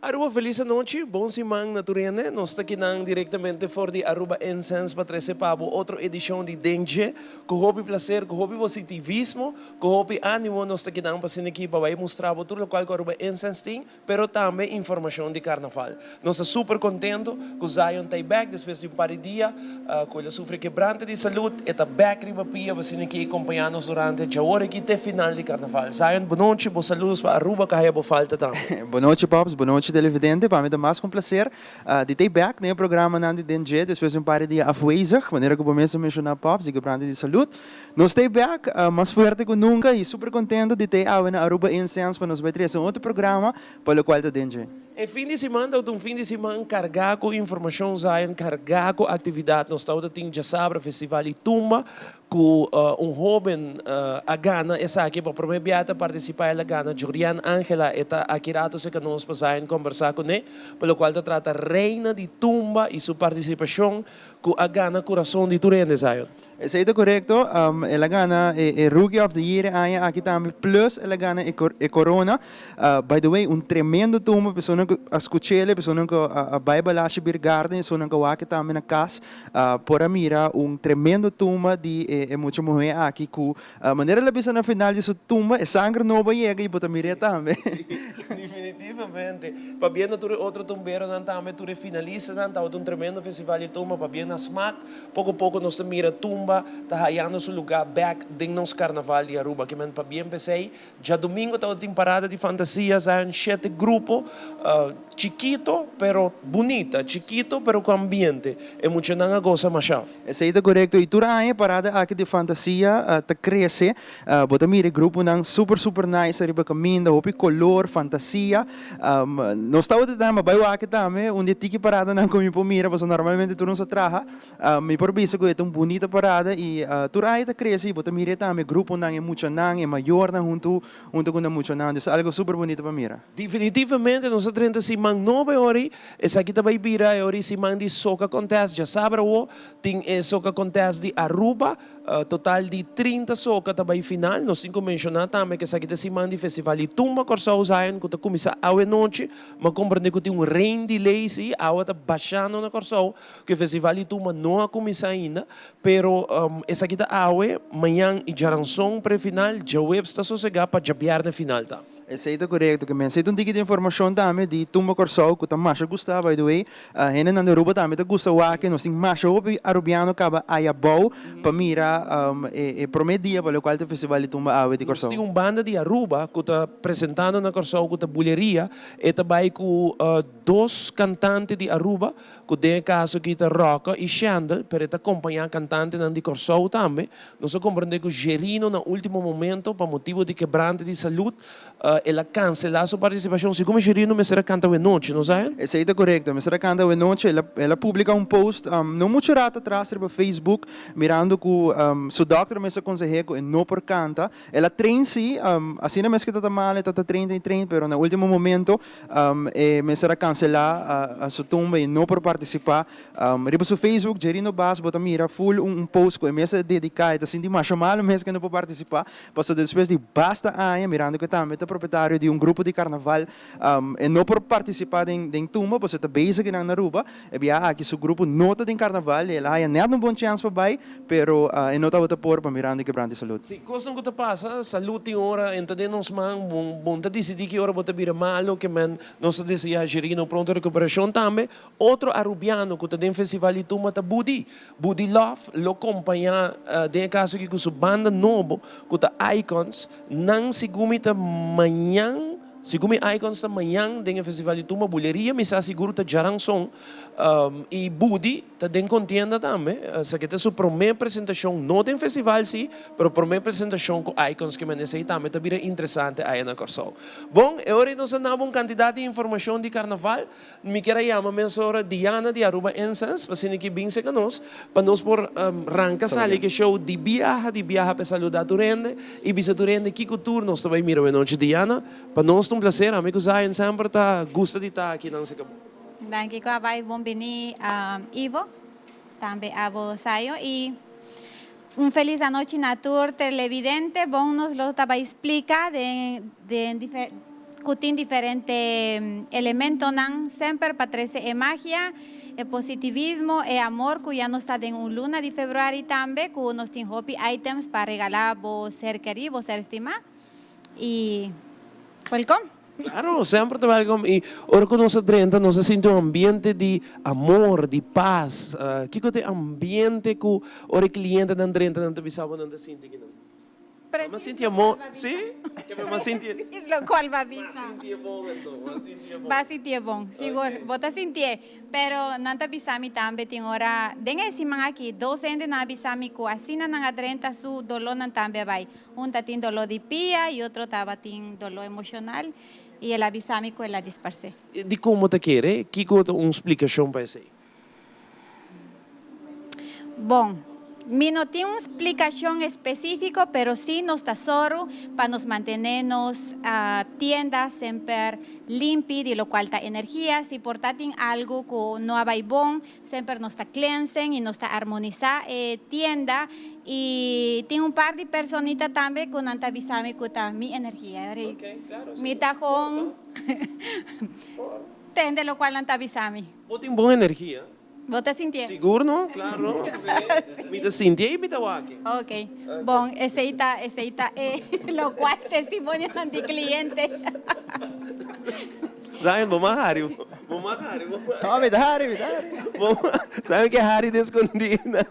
Aruba, feliz anochi, bon siman na tur hende. Nos ta akinan directamente for di Aruba Incense pa trece pa bo otro edicion di Den Dje. Cu hopi placer, cu hopi positivismo, cu hopi animo nos ta akinan pa asina aki pa bay mustra bo tur locual cu Aruba Incense tin, pero tambe informacion di Carnaval. Nos ta super contento cu Zion ta bek despues di un par di dia cu el a sufri kebrante di salud. E ta bek riba pia pa asina aki acompaña nos durante djaor aki te final di Carnaval. Zion, bon nochi, bo saludos pa Aruba cu a haya bo falta tambe. Bon nochi, Pops, bon nochi, televidente. Pa mi ta mas cu un placer di ta bek den e programanan di Den Dje despues di un par di dia afwezig. Manera cu bo mes a menciona, Pops, di kebrante di salud. Nos ta bek mas fuerte cu nunca y super contento di ta awe na Aruba Incense pa nos bay trece un otro programa pa locual ta Den Dje. E fin di siman ta un fin di siman carga cu informacion, Zion, carga cu actividad. Nos ta tin diasabra Festival di Tumba cu un hoben a gana esaki pa prome biaha ta participa, el a gana, Jorian Angela. E ta aki rato cerca nos pa Zion conversa cu ne, pa locual ta trata Reina di Tumba y su participacion cu a gana curason di tur hende, Zion. Esey ta corecto. El a gana e Rookie of the Year aña aki tambe, plus el a gana e corona. By the way, un tremendo tumba, persona cu a scuchele, persona cu a bay Balashi Beer Garden, persona cu a wak tambe na cas, por a mira un tremendo tumba di e mucha muhe aki cu, manera el a bisa na final di su tumba, e sangre nobo a yega y bo ta mire tambe. Definitivamente. Pabien na tur e otro tumberonan tambe, tur e finalistanan, tabata un tremendo festival di tumba, pabien na Smaak. Poco poco nos ta mira tumba ta hayando su lugar bek den nos Carnaval di Aruba. Ke men pabien p'esey, diadomingo tabatin parada di fantasia, Zion, shete grupo, chikito pero bunita, chikito pero cu ambiente. E muchanan a goza masha. Esey ta corecto y tur aña parada aki di fantasia ta crece. Bo ta mira e gruponan super super nice ariba caminda, hopi color, fantasia. Nos tabata ta ama bay wak tambe un di e tiki paradanan cu mi por mira pasobra normalmente tur nos a traha. Mi por bisa cu e ta un bunita parada y tur aña ta crece y bo ta mira e tambe gruponan, e muchanan, e mayornan hunto hunto cu nan muchanan. Dus algo super bunita pa mira. Definitivamente nos a drenta siman nobo e ora ey. Esaki ta bay bira e ora ey siman di Soca Contest. Djasabra awo tin e Soca Contest di Aruba. Total di 30 soca ta bay final. Nos tin cu menciona tambe cu esaki ta siman di Festival di Tumba Corsou, Zion, cu ta cuminsa awe nochi. Mi a comprende cu tin un rain delay si, awa ta bashando na Corsou, cu e Festival di Tumba no a cuminsa ainda. Pero esaki ta awe, mañan y djaranson pre-final, djaweps ta sosega pa djabierne final ta. Esey ta corecto, ke men esey ta un tiki di informacion tambe di Tumba Corsou cu ta masha gusta, by the way. Hendenan di Aruba tambe ta gusta wak, nos tin masha hopi Arubiano caba aya bou pa mira e prome dia pa locual ta e Festival di Tumba awe di Nos Corsou. tin un banda di Aruba cu ta presentando na Corsou cu ta Buleria, e ta bay cu dos cantante di Aruba, cu den e caso aki ta Rocco y Shendel, pero e ta acompaña cantantenan di Corsou tambe. Nos a comprende cu Gerino na ultimo momento, pa motibo di kebrante di salud, el a cancela su participacion. Segun mi Gerino mester a canta awe nochi, no Zion? Esey ta corecto, mester a canta awe nochi. El a publica un post no mucho rato atras riba Facebook, mirando cu su dokter mes a consehe cu e no por canta. El a train si, asina mes cu e ta ta malo, e ta ta train, train, train, pero na ultimo momento e mester a cancela su tumba y no por participa. Riba su Facebook, Jerino Baas, bo ta mira full un post cu e mes a dedica, e ta sinti masha malo mes cu e no por participa, pasobra despues di basta aña, mirando cu e tambe ta propietario di un grupo di carnaval, e no por participa den tumba pasobra e ta bezig kinan na Aruba. E biaha aki su grupo no ta den carnaval, el a haya net un bon chance pa bay, pero e no tabata por pa mirando e quebrante di salud. Si, cosnan cu ta pasa, salud tin ora e ta den nos man, bon ta dicidi ki ora bo ta bira malo, ke men nos ta desea Jerino pronto recuperacion tambe. Otro Arubiano cu ta den Festival di Tumba ta Budi. Budi Love lo compaña den e caso aki cu su banda nobo cu ta Icons. Nan segun mi ta mañan, segun mi Icons ta mañan den e Festival di Tumba. Buleria mi sa sigur ta djaranson y Budi ta den contienda tambe. Esaki ta su prome presentacion, no den festival si, pero prome presentacion cu Icons ke men esey tambe ta bira interesante aya na Corsou. Bon, e ora nos a naba un cantidad di informacion di Carnaval. Mi kier a yama mesora Diana di Aruba Incense pa asina ki bin cerca nos pa nos por ranca sali ke show di biaha pa saluda tur hende y bisa tur hende kico tur nos ta bay mira awe nochi. Diana, pa nos ta un placer. Ami cu Zion semper ta gusta di ta aki nan cerca bo. Danki cu a bay bon bini, Ivo, tambe abo, Sayo, y un feliz anochi na tur televidente. Bon, nos lo ta bay explica den. Ku tin diferente elementonan semper pa trese e magia, e positivismo, e amor ku ya nos ta den un luna di februari tambe ku nos tin hopi items pa regala bo ser kerí, bo ser stimá y welkom. Claro, semper ta welkom y ora ku nos a drenta nos a sinti un ambiente di amor, di pas. Kiko ta e ambiente ku ora e klientenan drenta nan ta bisa bo nan ta sinti kinan? M'a sinti amor, sí? M'a sinti. Precies locual bo a bisa. M'a sinti e bon anto, m'a sinti e bon. Bo a sinti e bon, sigur. Bo ta sintié. Pero nan ta bisa mi tambe tin ora, den e siman aki, dos hende nan a bisa mi cu asina nan a drenta su dolónan tambe a bai. Un ta tin doló di pia y otro tabatin doló emocional y el a bisa mi cu el a disparcé. Dicon bo ta kere? Kico ta un splicacion pa esey? Bon, mi no tin un splikashon espesífiko, pero sí nos ta sòru pa nos mantené nos tienda semper limpi, di lokual ta energia. Si por ta tin algu ku no a bai bon, semper nos ta cleansen i nos ta armonisá e tienda. I tin un par di personita tambe ku nan ta bisa mi ku ta mi energia. Mi ta gewoon tende lokual nan ta bisa mi. Bo tin bon energia. Bo ta sintié? Sigur no, claro. Mi ta sintié y mi ta wak. Ok, bon, esey ta, esey ta e locual testimonionan di cliente. Zion, bo mas hari, bo mas hari, bo mas. No, mi ta hari, mi ta hari. Bo, Zion ke hari di escondida.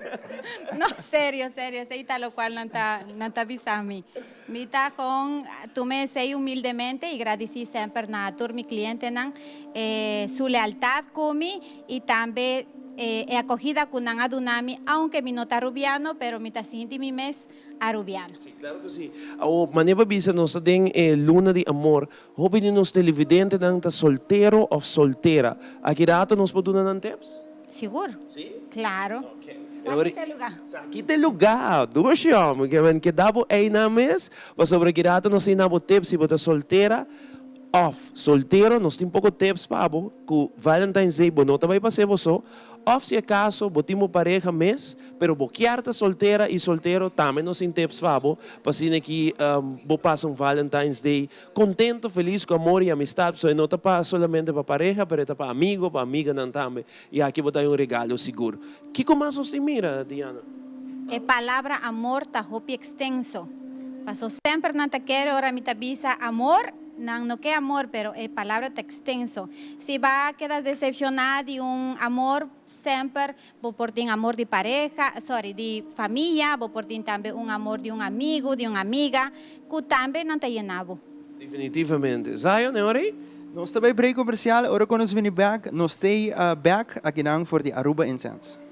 No, serio, serio, esey ta locual nan ta, nan ta bisa mi. Mi ta con tuma esey humildemente y gradici semper na tur mi clientenan e su lealtad cu mi y tambe e acogida cu nan a duna mi aunke mi no ta Arubiano pero mi ta sinti mi mes Arubiano. Si, claro cu si. Awor, manera pa bisa nos ta den e luna di amor, hopi di nos televidentenan ta soltero of soltera. Aki rato nos por duna nan tips? Sigur. Si? Claro. Ok. Sa ki ta e lugá. Sa ki ta e lugá. Dushi hòmber. Ke men keda bo einan mes, pasobra ki rato nos tin na bo tips si bo ta soltera òf soltero, nos tin poko tips pa bo ku Valentine's Day bo no ta bai pas'é bo so, òf si akaso bo tin bo pareha mes, Pero bo kier ta soltera y soltero tambe nos tin tips pa bo pa asina ki bo pasa un Valentine's Day contento, feliz cu amor y amistad pasobra e no ta pa solamente pa pareha pero e ta pa amigo, pa amiganan tambe y aki bo ta hay un regalo sigur. Kico mas nos tin mira, Diana? E palabra amor ta hopi extenso. Paso semper nan ta kere ora mi ta bisa amor, nan no ke amor pero e palabra ta extenso. Si ba keda decepciona di un amor semper Bo por tin amor di pareha, sorry, di famia, bo por tin tambe un amor di un amigu, di un amiga, ku tambe nan ta yena bo. Definitivamente. Zion, e ora ei? Nos ta bai break comercial, ora cu nos bini bek, nos t'ey bek akinan for di Aruba Incense.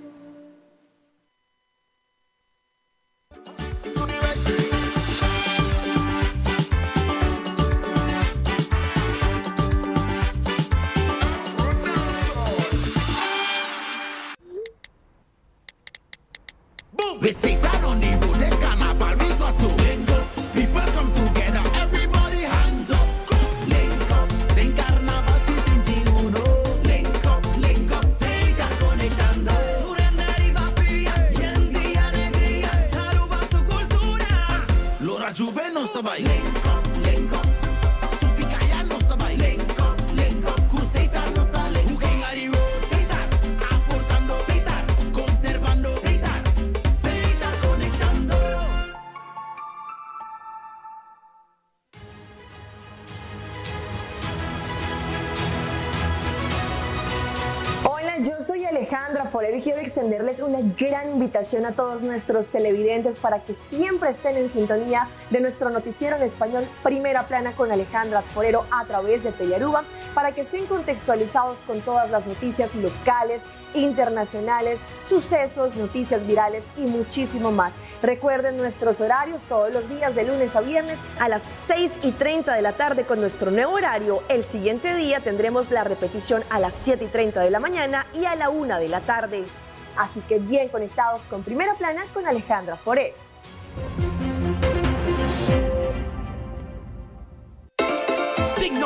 Hola, yo soy Alejandra Forero y quiero extenderles una gran invitación a todos nuestros televidentes para que siempre estén en sintonía de nuestro noticiero en español Primera Plana con Alejandra Forero a través de Telearuba, para que estén contextualizados con todas las noticias locales, internacionales, sucesos, noticias virales y muchísimo más. Recuerden nuestros horarios todos los días de lunes a viernes a las 6 y 30 de la tarde con nuestro nuevo horario. El siguiente día tendremos la repetición a las 7 y 30 de la mañana y a la 1 de la tarde. Así que bien conectados con Primera Plana con Alejandra Foré.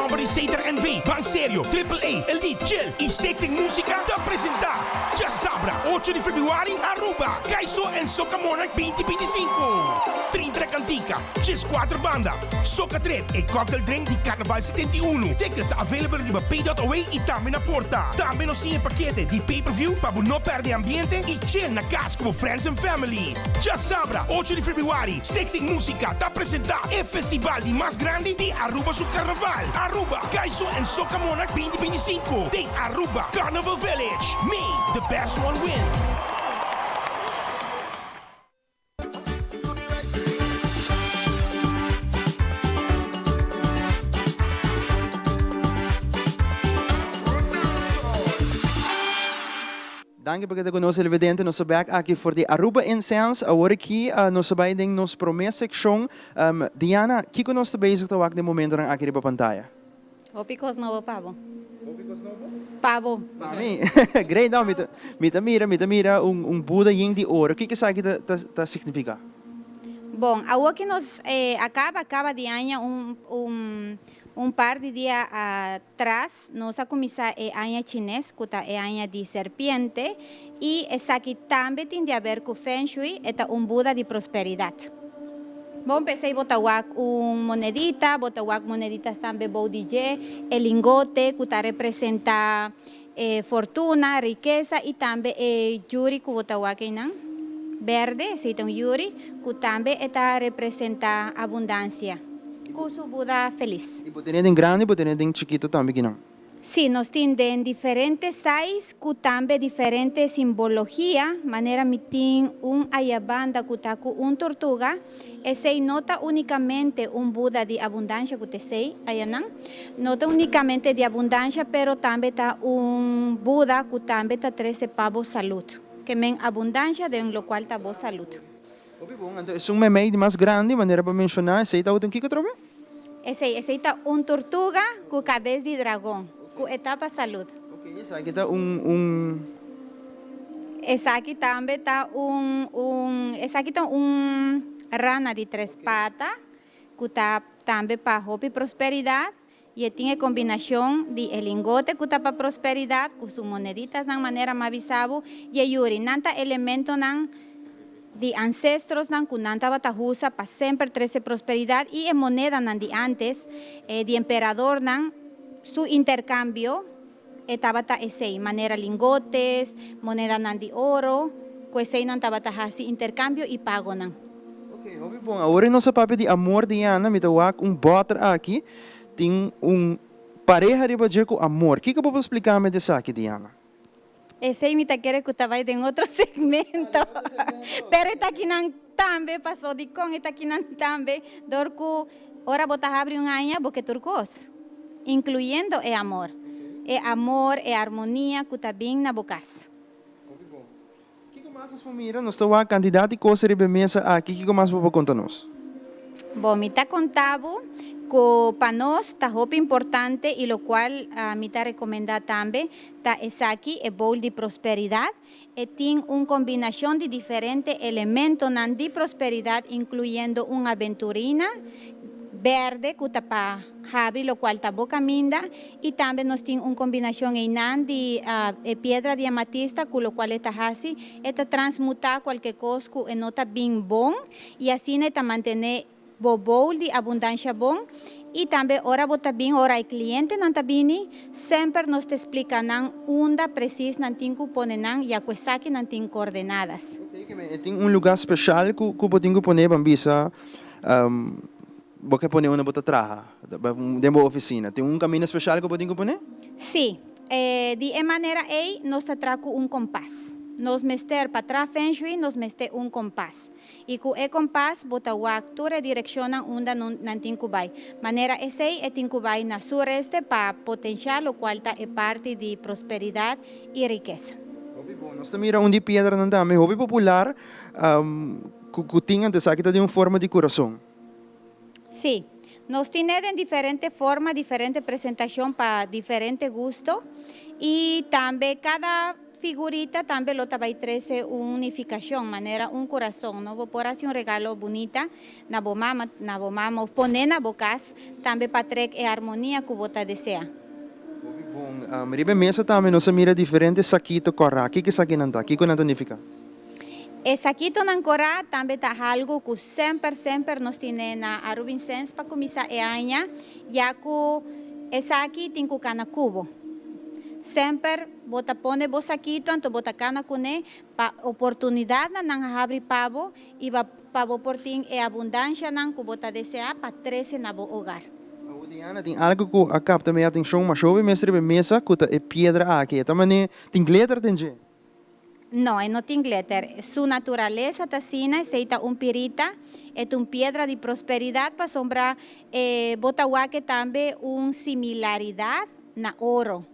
nòmber di Setar NV, Ban Serio, Triple A, El Di, Chill y Stichting Musica ta presenta Djasabra, ocho di februari, Aruba, Kaiso en Soca Monarch 2025. 30 cantica, 14 banda, Soca Trip e cocktail drink di Carnaval 71. Ticket ta available riba pay.away y tambe na porta. Tambe nos tin e pakete di pay per view pa bo no perde ambiente y chill na cas cu bo friends and family. Djasabra, ocho di februari, Stichting Musica ta presenta e festival di mas grandi di Aruba su Carnaval, Aruba Kaiso en Soca Monarch 2025 den Aruba Carnival Village. May the best one win! Danki pa keda ku nos televidente. Nos ta bek aki for di Aruba Incense. Awor aki nos ta bai den nos prome sekshon. Diana, kiko nos ta bezig ta wak den momentonan aki riba pantaya? Hopi kos nobo pa bo. Hopi kos nobo? Pa bo. Pa mi? Great, no, mi ta mi ta mira, mi ta mira un un Buda yen di oro. Kiko esaki ta ta ta significa? Bon, awor ki nos a kaba kaba di aña un un un par di dia atras, Nos a kuminsá e aña chines, ku ta e aña di serpiente, i esaki tambe tin di aber ku Feng Shui, e ta un Buda di prosperidat. Bon, p'esei bo ta wak un monedita, bo ta wak moneditas tambe bou di dje, e lingote ku ta representá e fortuna, rikesa, i tambe e yuri ku bo ta wak einan, berde, esei ta un yuri, ku tambe e ta representá abundansia. Ku su Buda felis. I bo tene den grandi, bo tene den chikito tambe kinan? Sí, nos tin den diferente size ku tambe diferente simbologia, manera mi tin un ayabanda ku ta ku un tortuga, esei no ta unikamente un Buda di abundansha ku ta esei ayanan, no ta unikamente di abundansha pero tambe ta un Buda ku tambe ta trese pa bo salud, ke men abundansha den lokual ta bo salud. Hopi bon, anto esun meimei di mas grandi, manera bo a menshoná, esei tabata un kiko atrobe? Esei, esei ta un tortuga ku kabes di dragon, ku e ta pa salud. Ok, esaki ta un, un. Esaki tambe ta un, un, esaki ta un rana di tres pata, ku ta tambe pa hopi prosperidat, i e tin e kombinashon di e lingote ku ta pa prosperidat, ku su moneditasnan manera m'a bisa bo, i e yuri. Nan ta elementonan di ancestrosnan ku nan tabata usa pa semper trese prosperidat, i e monedanan di antes, di emperadornan, su interkambio e tabata esei, manera lingotes, monedanan di oro, ku eseinan tabata hasi interkambio i pagonan. Ok, hopi bon. Awor e nos a papia di amor, Diana, mi ta wak un bòter aki. Tin un pareha riba dje ku amor. Kiko bo por splika mi di esaki, Diana? Esei mi ta kere ku ta bai den otro segmento. Pero e ta kinan tambe, paso dikon e ta kinan tambe? Dor ku ora bo ta habri un aña bo ke tur kos, inkluyendo e amor. E amor, e armonia ku ta bin na bo kas. Hopi bon. Kiko mas nos por mira? Nos ta wak kantidat di kos riba e mesa aki. Kiko mas bo por konta nos? Bo, mi ta konta bo ku pa nos ta hopi importante i lokual mi ta rekomendá tambe ta esaki, e bowl di prosperidat. E tin un kombinashon di diferente elementonan di prosperidat inkluyendo un aventurina berde ku ta pa habri lokual ta bo kaminda i tambe nos tin un kombinashon einan di e piedra di amatista ku lokual e ta hasi e ta transmutá kualke kos ku e no ta bin bon i asina e ta mantené bo bowl di abundansha bon i tambe ora bo ta bin ora e klientenan ta bini semper nos ta splika nan unda presis nan tin ku pone nan ya ku esaki nan tin koordenadas. E tin un lugá speshal ku bo tin ku pone ban bisa Bo ke pone unda bo ta traha, den bo oficina. Tin un caminda special cu bo tin cu pone? Sí. Di e manera ei nos ta traha cu un compas. Nos mester, pa traha Feng Shui, nos mester un compas. I cu e compas bo ta wak tur e direccionnan unda nan tin cu bai. Manera esei e tin cu bai na sureste pa potencia locual ta e parti di prosperidad i rikesa. Hopi bon. Nos ta mira un di piedranan tambe hopi popular cu tin, anto esaki ta den un forma di curason. Sí. Nos tin den diferente forma, diferente presentacion pa diferente gusto y tambe cada figurita tambe lo ta bay trece un nificacion, manera un curason, no? Bo por haci un regalo bunita na bo mama, na bo mama of pone na bo cas tambe pa trek e armonia cu bo ta desea. Hopi bon. Riba e mesa tambe nos a mira diferente sakito kòrá. Kiko esakinan ta? Kiko nan ta nifiká? E sakitonan kòrá tambe ta algu ku semper semper nos tine na Arubinsens pa kuminsá e aña, ya ku esaki tin ku kana ku bo. Semper bo ta pone bo sakito anto bo ta kana kuné pa oportunidatnan nan a habri pa bo i pa bo por tin e abundanshanan ku bo ta deseá pa trese na bo hogar. Awor Diana, tin algu ku a kapta mi atenshon masha hopi mes riba e mesa ku ta e piedra aki. E ta manera tin glitter den dje. No, e no tin glitter. Su naturalesa ta asina, esei ta un pirita, e ta un piedra di prosperidad pasobra e bo ta wak e tambe un similaridad na oro.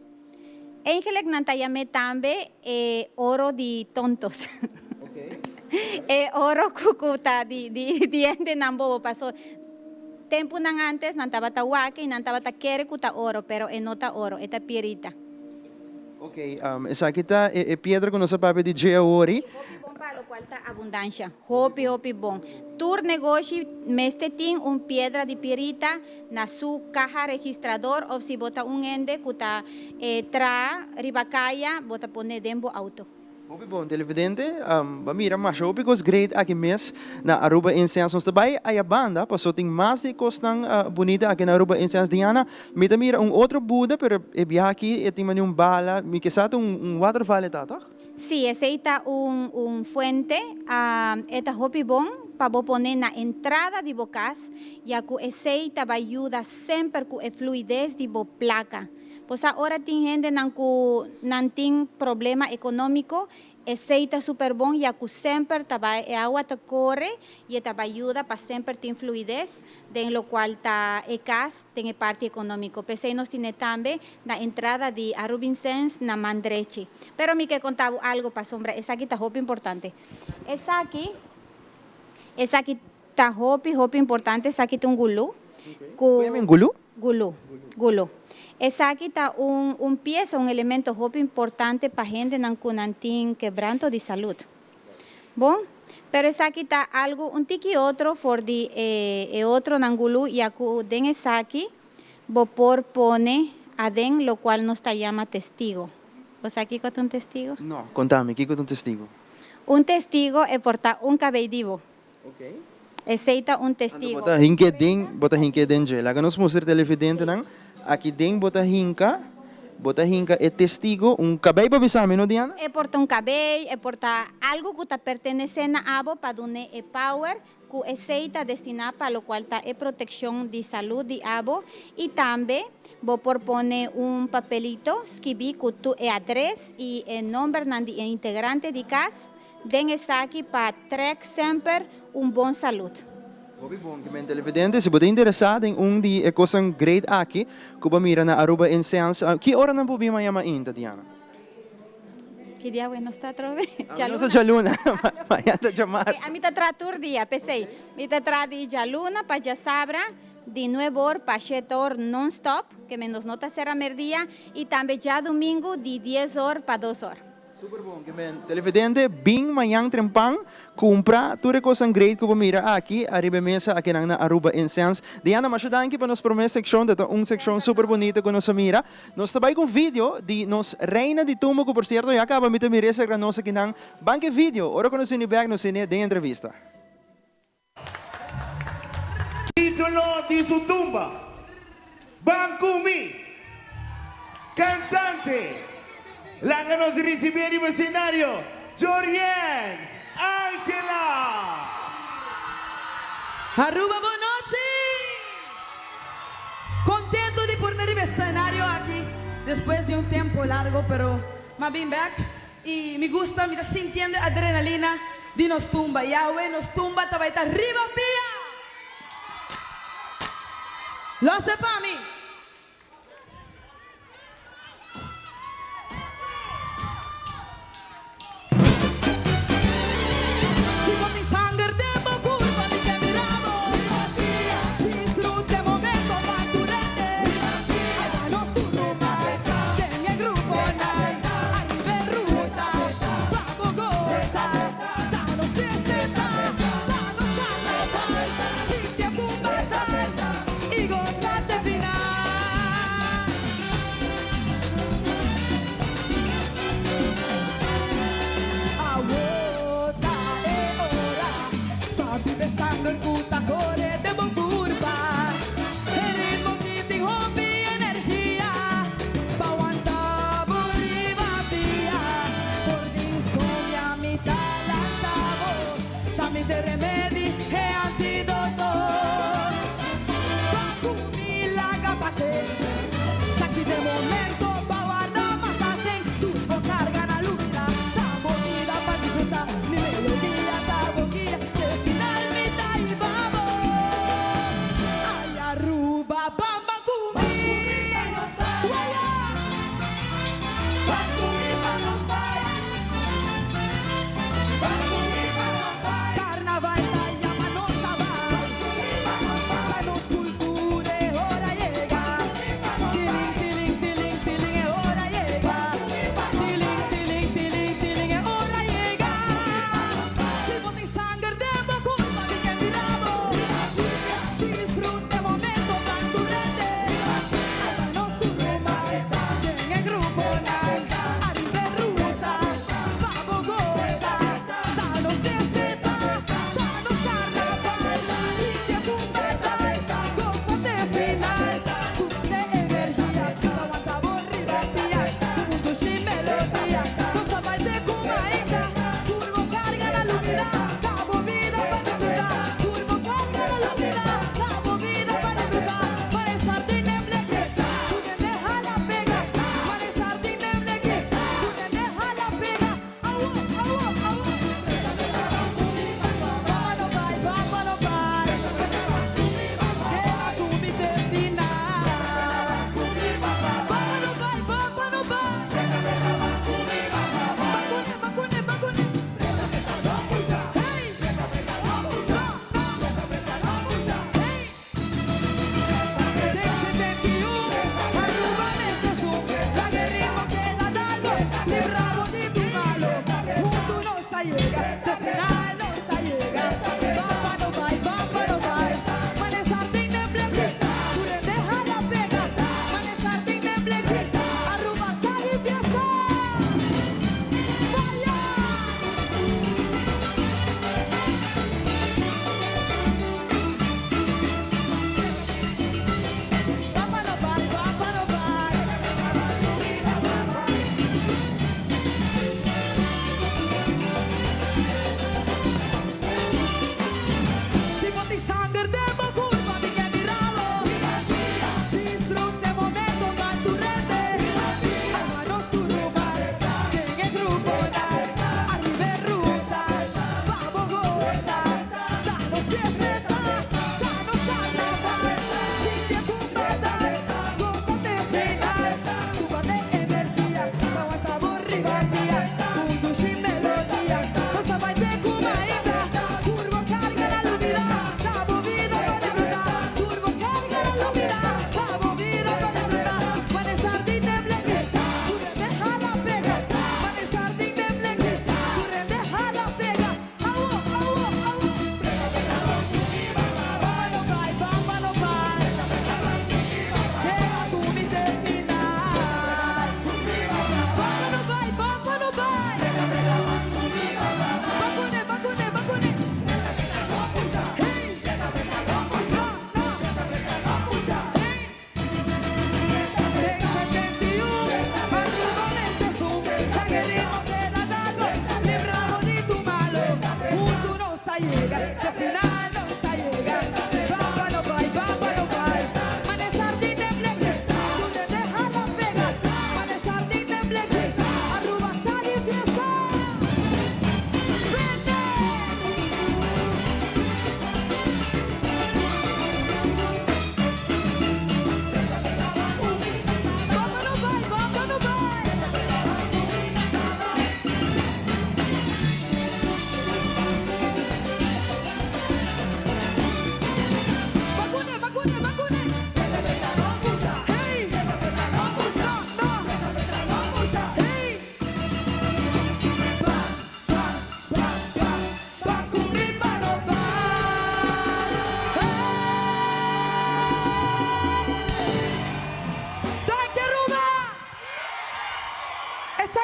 Eigenlijk nan ta yam'é tambe e oro di tontos. E oro ku ku ta di di di hendenan bobo paso tempunan antes nan tabata wak i nan tabata kere ku ta oro pero e no ta oro, e ta pierita. Ok, esaki ta e piedra ku nos a papia di dje awori. Hopi bon pa lokual ta abundansha. Hopi, hopi bon. Tur negoshi mester tin un piedra di pirita na su kaha registrador òf si bo ta un hende ku ta traha riba kaya, bo ta pone den bo outo. Hopi bon televidente, bo a mira masha hopi kos great aki mes na Aruba Incense. Nos ta bai aya banda paso tin mas di e kosnan bunita aki na Aruba Incense. Diana, mi ta mira un otro Buda pero e biaha aki e tin mane un bala, mi ke sa ta un waterval e ta, toch? Sí, esei ta un un fuente, e ta hopi bon pa bo pone na entrada di bo kas, ya ku esei ta bai yuda semper ku e fluides di bo plaka. Posa ora tin hendenan ku nan tin problema ekonómiko, esei ta super bon ya ku semper ta bai e awa ta kore i e ta bai yuda pa semper tin fluides den lokual ta e kas den e parti ekonómiko. P'esei nos tine tambe na entrada di Arubinsens na man drechi. Pero mi ke konta bo algu pasobra esaki ta hopi importante. Esaki esaki Ta hopi hopi importante esaki ta un gulú ku. Koe men gulú? Gulú, gulú. Esaki ta un un piesa, un elemento hopi importante pa hendenan ku nan tin kebranto di salud. Bon, pero esaki ta algu un tiki otro for di e e otronan gulú ya ku den esaki bo por pone aden lokual nos ta yama testigo. Bo sa kiko ta un testigo? No, konta mi, kiko ta un testigo? Un testigo e por ta un kabei di bo. Esei ta un testigo. Anto bo ta hinka e den, bo ta hinka e den dje. Laga nos mustra televidentenan, aki den bo ta hinka, bo ta hinka e testigo, un kabei pa bisa mi, no Diana? E por ta un kabei, e por ta algu ku ta pertenesé na abo pa dun'é e power ku esei ta destiná pa lokual ta e protekshon di salud di abo i tambe bo por pone un papelito skibí ku tur e adres i e nombernan di e integrante di kas. Den esaki pa trek semper un bon salud. Hopi bon ki men televidente, si bo ta interesa den un di e kosnan great aki ku bo mira na Aruba Incense, ki ora nan por bin maña mainta, Diana? Ki dia awe nos ta atrobe? Awe nos ta djaluna, maña ta djamarsa. Ami ta traha tur dia, p'esei mi ta traha di djaluna pa djasabra di nuebe or pa shete or non stop, ke men nos no ta sera merdia, i tambe djadumingu di dies or pa dos or. Super bon ke men televidente bin mañan trempan cumpra tur e cosnan great cu bo mira aki ariba e mesa akinan na Aruba Incense. Diana masha danki pa nos prome seccion ta ta un seccion super bunita cu nos a mira. Nos ta bay cu un video di nos reina di tumba cu por cierto ya caba mi ta mira e cerca nos akinan. Ban cu e video ora cu nos bini bek nos tene den entrevista. Título di su tumba, Ban cu mi! Cantante, Laga nos ricibi riba escenario Jorien Angela! Aruba bon nochi! Contento di por ta riba escenario aki despues di un tempo largo pero m'a bin bek Y mi gusta, mi ta sintiendo e adrenalina di nos tumba. Yahweh, nos tumba ta bai ta riba pia! Los e pa mi! Si bo tin sanger den bo curpa, mi ke mira bo riba pia. Disfruta e momento.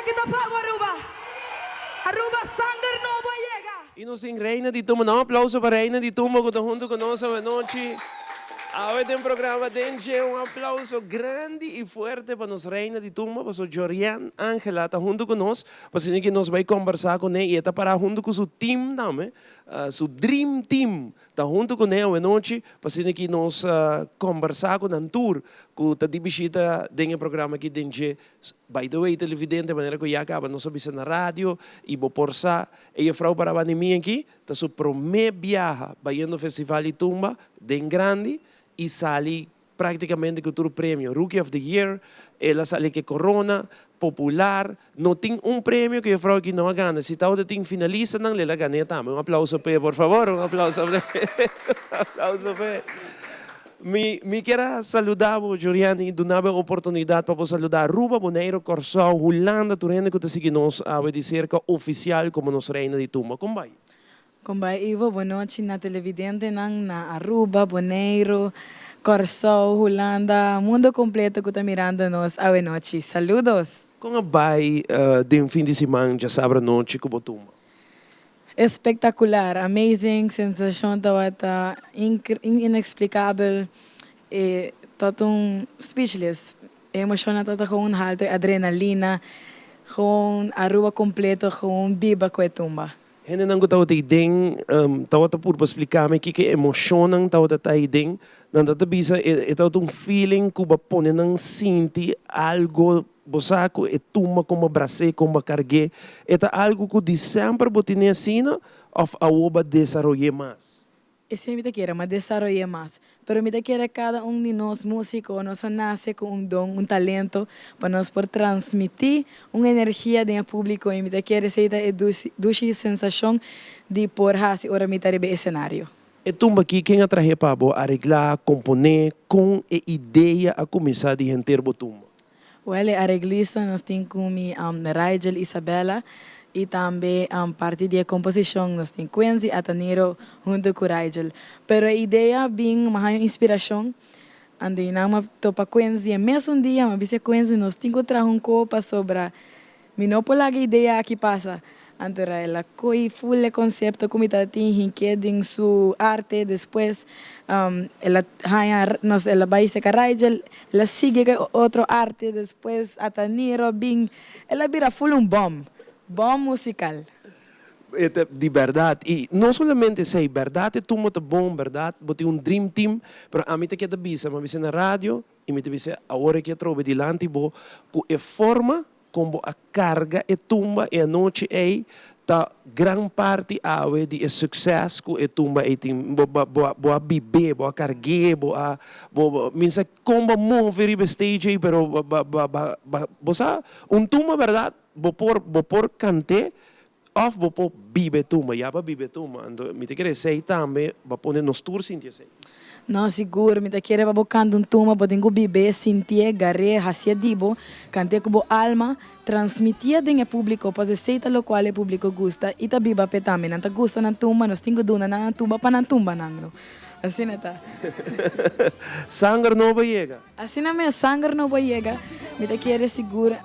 Esaki ta pa bo Aruba. Aruba sanger nobo a yega. Y nos tin Reina di Tumba. Un aplauso pa Reina di Tumba cu ta hunto cu nos awe nochi. Awe den programa Den Dje. Un aplauso grandi y fuerte pa nos Reina di Tumba, paso Jorian Angela ta hunto cu nos. Pa asina cu nos bay combersa cu ne y e ta para hunto cu su team tambe, su dream team ta hunto cu ne awe nochi. Pa asina cu nos combersa cu nan tur cu ta di bishita den e programa aki Den Dje. By the way, televidente, manera cu ya caba nos a bisa na radio y bo por sa, e juffrouw para bani mi aki ta su prome biaha bayendo Festival di Tumba den grandi y sali practicamente cu tur premio. Rookie of the Year, el a sali cu e corona, popular, no tin un premio cu e juffrouw aki no a gana. Si tawata tin finalistanan, el a gane tambe. Un aplauso p'e, por favor, un aplauso p'e. Un aplauso p'e. Mi mi kier a saluda bo Jorian y duna bo e oportunidad pa bo saluda Aruba, Boneiru, Kòrsou, Hulanda, tur hende ku ta sigui nos awe di serka ofisial komo nos Reina di Tumba. Kon bai? Kon bai Ivo, bo nochi na televidentenan na Aruba, Boneiru, Kòrsou, Hulanda, mundo kompleto ku ta mirando nos awe nochi. Saludos! Kon a bai den fin di siman djasabra nochi ku bo tumba? Espectacular, amazing, sensacion tabata inexplicabel, e tabata un speechless, e emocionnan tabata gewoon halto, e adrenalina, gewoon Aruba completo gewoon biba cu e tumba. Hendenan cu tabata ei den tabata purba splica mi kiko e emocionnan tabata ta ei den, nan tabata bisa e tabata un feeling cu bo a pone nan sinti algo. Bo sa ku e tumba kon bo bras'é, kon bo karg'é, e ta algu ku di semper bo tene asina òf awor bo a desaroy'é mas? Esei mi ta kere, mi a desaroy'é mas. Pero mi ta kere kada un di nos músiko, nos a nase ku un don, un talento pa nos por transmití un energia den e públiko i mi ta kere esei ta e dushi sensashon di por hasi ora mi ta riba e esenario. E tumba aki ken a trahe pa bo areglá, komponé, kon e idea a kuminsá di henter bo tumba? Wel e areglista nos tin cu mi Rigel Isabella y tambe parti di e composicion nos tin Quincy Ataniro hunto cu Rigel. Pero e idea bin mi haña inspiracion anto y nan mi a topa Quincy e mesun dia mi a bisa Quincy nos tin cu traha un co pasobra Mi no por laga e idea aki pasa. Anto el a coy full e concepto cu mi ta tin hinke den su arte. Despues el a haña nos el a bay seca Rigel, el a sigui cu e otro arte. Despues Ataniro a bin, el a bira full un bom, bom musical. E ta di berdad. Y no solamente esey, berdad e tumba ta bon, berdad bo tin un dream team, pero ami ta keda bisa, mi a bisa na radio y mi ta bisa awor aki atrobe dilanti bo cu e forma Kon bo a karga e tumba e anochi ei ta gran parti awe di e sukses ku e tumba ei tin. Bo bo bo a bib'é, bo a karg'é, bo a bo bo mi sa kon bo a move riba e stage ei pero ba ba ba ba ba bo sa un tumba bèrdat bo por bo por kant'é òf bo por biba e tumba. Ya bo a biba e tumba anto mi ta kere esei tambe bo a pone nos tur sinti esei. No, sigur, mi ta kere pa bo kanta un tuma, bo tin ku bib'é, sintié, gar'é, hasié di bo, kant'é ku bo alma, transmitié den e públiko, pasobra esei ta lokual e públiko gusta i ta biba p'e tambe. Nan ta gusta nan tumba, nos tin ku duna nan nan tumba pa nan tumba nan, no. Asina ta. Sanger nobo a yega. Asina mes, sanger nobo a yega. Mi ta kere sigur,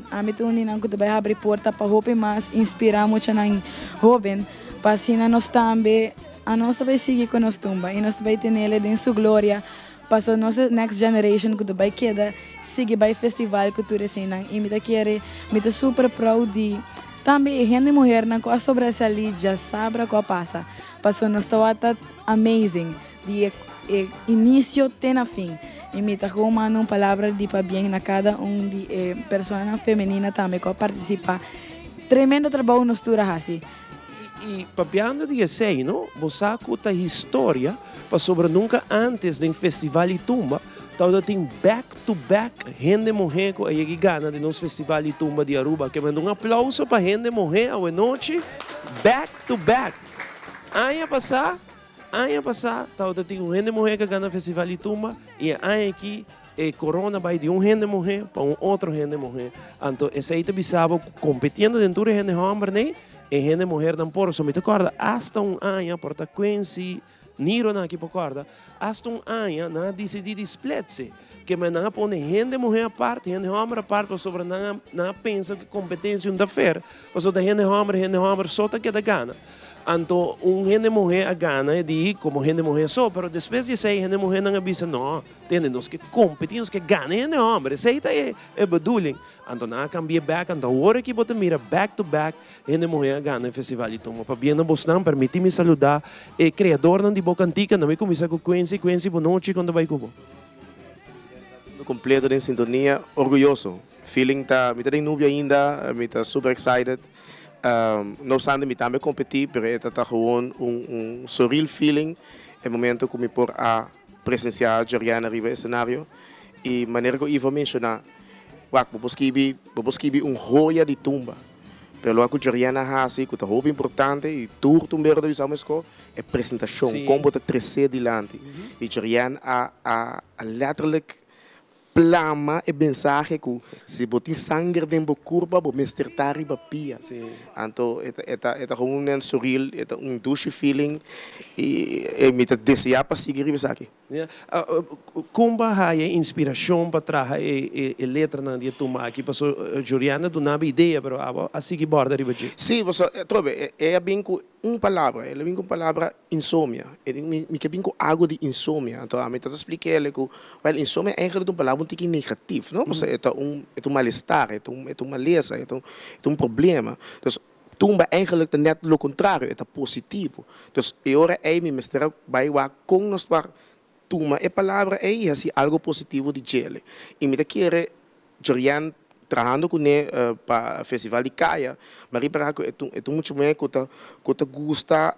ami ta un di nan ku ta bai habri porta pa hopi mas inspirá muchanan hóben, pa asina nos tambe. Anos ta bai sigui ku nos tumba i nos ta bai tenele den su gloria paso nos e next generation ku ta bai keda sigui bai festival ku tur eseinan i mi ta kere mi ta super proud di tambe e hende muhernan ku a sobresalí djasabra ku a pasa paso nos tawata amazing di e e inicio te na fin i mi ta gewoon manda un palabra di pabien na kada un di e personanan femenina tambe ku a partisipa tremendo trabou nos tur a hasi. I papiando di esei, no, bo sa ku ta historia, pasobra nunka ántes den Festival di Tumba tabata tin back to back hende muhé ku a yega i gana den nos Festival di Tumba di Aruba. Ke manda un aplauso pa hende muhé awenochi, back to back. Aña pasá, aña pasá tabata tin un hende muhé ku a gana Festival di Tumba i e aña aki e korona bai di un hende muhé pa un otro hende muhé. Anto esei ta bisa bo ku kompetiendo den tur e hende hòmber nei, E hende muhernan por, so mi ta corda hasta un aña por ta Quincy, Nironan aki por kòrda, hasta un aña nan a disidí di spletse, ke men nan a pone hende muhé apart, hende hòmber apart pasobra nan a nan a pensa ku e kompetensia un ta fer, pasobra ta hende hòmber hende hòmber so ta keda gana. Anto un hende muhé a gana e di komo hende muhé so, pero despues di esei hende muhénan a bisa no, tende nos ke kompetí, nos ke gana e hende hòmber, esei ta e e bedoeling. Anto nan a kambi'é bèk, anto awor aki bo ta mira back to back Hende muhé a gana e festival di tumba. Pabia na bosnan, permití mi saludá e kreadornan di bo kantika. Na mi kuminsá ku Quincy. Quincy, bo nochi, kon ta bai ku bo? Mundo kompleto den sintonia, orguyoso. Feeling ta, mi ta den nubia ainda, mi ta super excited. No obstante mi tambe kompetí, pero e ta ta gewoon un un surreal feeling e momento ku mi por a presensiá Joriana riba e escenario. I manera ku Ivo a menshoná, wak bo por skibi, bo por skibi un hoya di tumba. Pero loke ku Joriana a hasi ku ta hopi importante i tur tumbero ta bisa meskos, e presentashon, kon bo ta tres'é dilanti. I Joriana a a letterlijk plama e mensahe ku si bo tin sanger den bo kurpa bo mester ta riba pia. Anto e ta e ta e ta un nen surreal, e ta un dushi feeling i mi ta deseá pa sigui riba esaki. Kon bo a haya inspirashon pa traha e letranan di e tumba aki? Paso Joriana duna bo idea, pero abo a sigui borda riba dje. Sí, paso atrobe e a bin ku un palabra, el a bin ku un palabra insomia. E di mi ke bin ku algu di insomia. Anto ami ta ta splika el ku, wèl, insomia eigentlik ta un palabra un tiki negatif, no? Pasobra e ta un e ta un malestar, e ta un e ta un malesa, e ta un problema. Entonces Tumba eigenlijk ta net lo contrario, e ta positivo. Dus e ora ei mi mester a bai wak con nos por tuma e palabra ei y haci algo positivo di djele. Y mi ta kere Jorian trahando cune pa Festival di Caya, mi a ripara cu e ta un mucha muher cu ta cu ta gusta